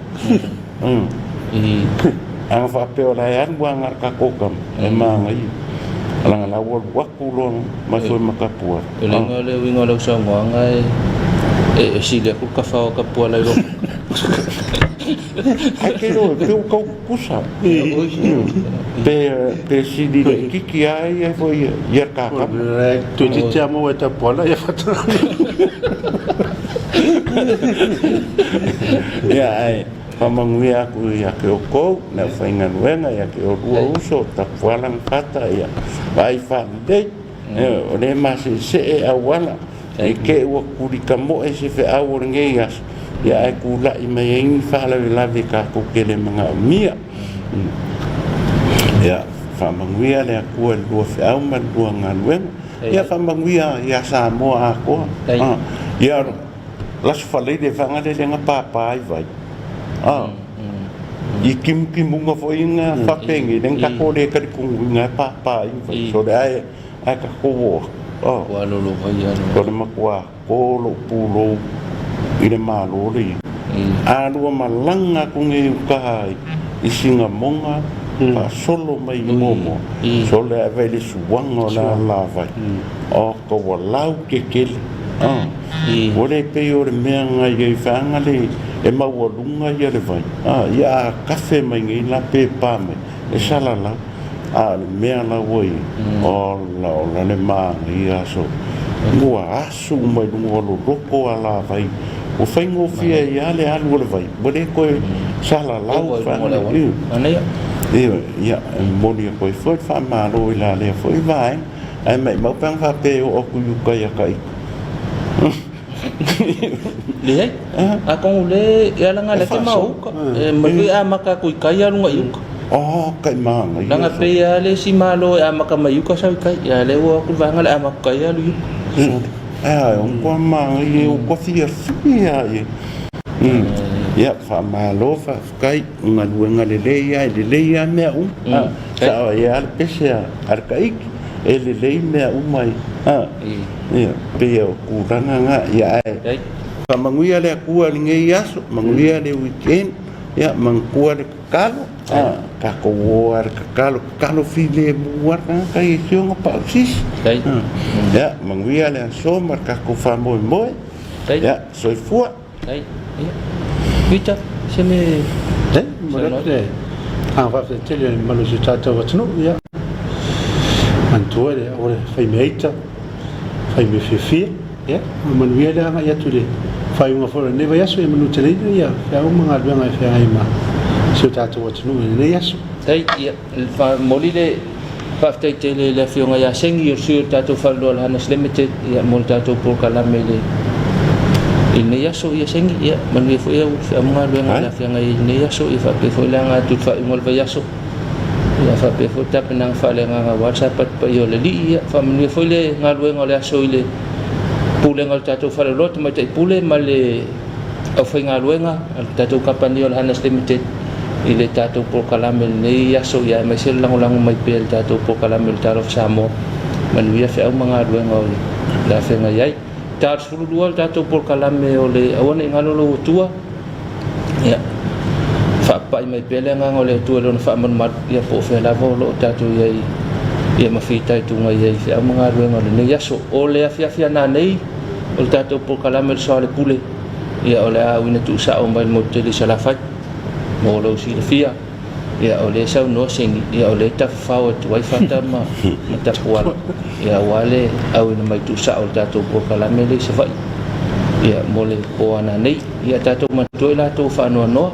A faapea o la e alu lava le tatou tama, e manaia. Leaga la ua alu atu loa mai foi ma Tapuala. O le igoa le uiga o lau saunoaga e sili atu le tafao a Tapuala i lou. Ai te iloa e pei ua tau tutusa. Pe sili laitiiti lava ia foi ia ta tama. Toeitiiti lava maua e Tapuala ia Fata. Ia ae faamanuia atu ia te outou le aufaigaluega ia te oulua uso Tapuala ma Fata ia vaai faalelei. O lea e maseesee auala i te i ua tuli tamoe se feau o lenei aso ia ae tulai mai ai ni faalavelave tatou te le manaomia. Ia faamanuia le Atua i le lua feau ma le lua galuega. Ia faamanuia ia Samoa atoa. Ia Laso Faleile fagalele na papa ai vai. I kimutimuga foi na faapenei lea na tatou le talitonuina e papa ai vai. Sole ae ae tatou o atu. Ua lolo vai O le matua to lou pulou i le Malo lea. A lua malaga atu nei i uta i Sinamoga faasolo mai i Moamoa, sole ae vai le suaga o le alavai. O ka ua lau tetele. Ua le pei o le mea na i ai vaega le e maualuga ia le vai. Ia a kafe mai nei la pe pa mai, e salalau. A o le mea la ua i ai, ola ola le manaia aso. Ua asu uma i luga o loloto alavai, ua faigofie ai lava le alu o le vai, ua le toe salalau. Ioe, ia, e momoli atu ai foi le faamalo i la lea foi vaega, ae maimau pe ana faapea e oo atu i uta ia Taita. Leai, atonu le e ala na lea te ma o uka. E mai foi amata atu i tai alu agai i uka. Oh, kai manaia. Leaga pei lava le isi malo e amata mai uka sau i tai. A lea ua o atu le vaega lea amata tai alu i uka. Ae o matua manaia, ua matua fiafia lava i ai. Ia, faamalo faafetai, o galuega lelei lava, e lelei lava mea uma. Sao ai lava le pese a le Taiti, e lelei mea uma ia. Ia, pei o tulaga na, ia ae faamanuia le Atua i lenei aso, manuia le weekend, ia manatua le tatalo, tatou o lava i le tatalo, tatalo filemu lava le tagata ia i si ona pausisi. Ia, manuia le aso ma le tatou faamoemoe. Ia, soifua. Peter, se me. Lei, momoli atu le agaga faafetai tele i le mamalu o si o tatou atunuu, ia, manatua le aua le fai mea ita, fai mea fiafia, ia, ma manuia le agai atu i le faaiuga foi o lenei vaiaso, ia manuteleina ia feau ma galuega e feagai ma si o tatou atunuu i lenei aso. Lei, ia, momoli le faafetai tele i le Afioga ia Sengi, o le sui o le tatou faleoloa o le Hanas Limited, ia, mo le tatou polokalame i le i lenei aso. Ia Sengi, ia, manuia foi au feau ma galuega o le afeagai i lenei aso, ia faapea foi le aga atu i le faaiuga o le vaiaso, ia faapea foi le tapenaga faaleagaga aua le Sapati paia o le Alii. Ia faamanuia foi le galuega o le aso i le pulega o le tatou faleoloa, Tamaitai Pule ma le aufaigaluega a le tatou kamupani o le Hanas Limited i le tatou polokalame i lenei aso, ia aemaise le lagolago mai pea i le tatou polokalame o le Talofa Samoa. Manuia feau ma galuega o le a feagai ai. Ta 12 le tatou polokalame o le Aua Ne I Galo Lou Atua. Ia, faapapai mai pea le agaga o le Atua i Lona faamalumalu, ia po o fea lava o lo o tatou i ai, ia ma fitaituga i ai i feau ma galuega o lenei aso. O le afiafi a nanei o le tatou polokalame o le Soa o le Pule, ia o le a auina tuusao mai le motu tele i Salafai. Mo lou silafia, ia o lea e saunoa Seni, ia o lea e tafafao atu ai Fata ma Tapuala, ia aua le auina mai tuusao o le tatou polokalame lea i Savaii, ia mo le po a nanei. Ia tatou manatua i latou faanoanoa,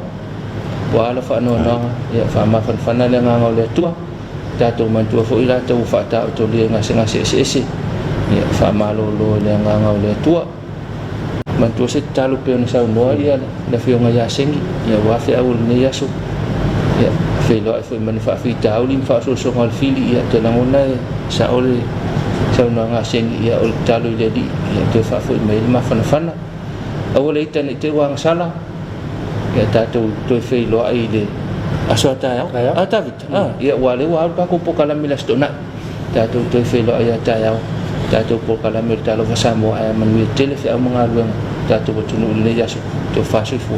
ua ala faanoanoaga, ia faamafanafana le agaga o le Atua. Tatou manatua foi i latou ua faataotolia i gasegase eseese, ia faamalolo i le agaga o le Atua. Manatua se tatalo pei ona saunoa ia le Afioga ia Seni, ia aua feau o lenei aso, ia feiloai foi ma ni faafitauli ma faaosoosoga o le fili, ia ou te lagona e sao le saunoaga a Seni, ia o le tatalo i le Alii, ia toe faafoi mai ai le mafanafana. Aua le ita ne i te i ua agasala, ia tatou toe feiloai i le aso a taeao. A Tavita, a, ia aua o lea ua alu tatou polokalame i le Aso Toonai. Tatou toe feiloai a taeao, tatou polokalame o le Talofa Samoa ae a manuia tele feau ma galuega tatou atunuu i lenei aso. Tofa soifua.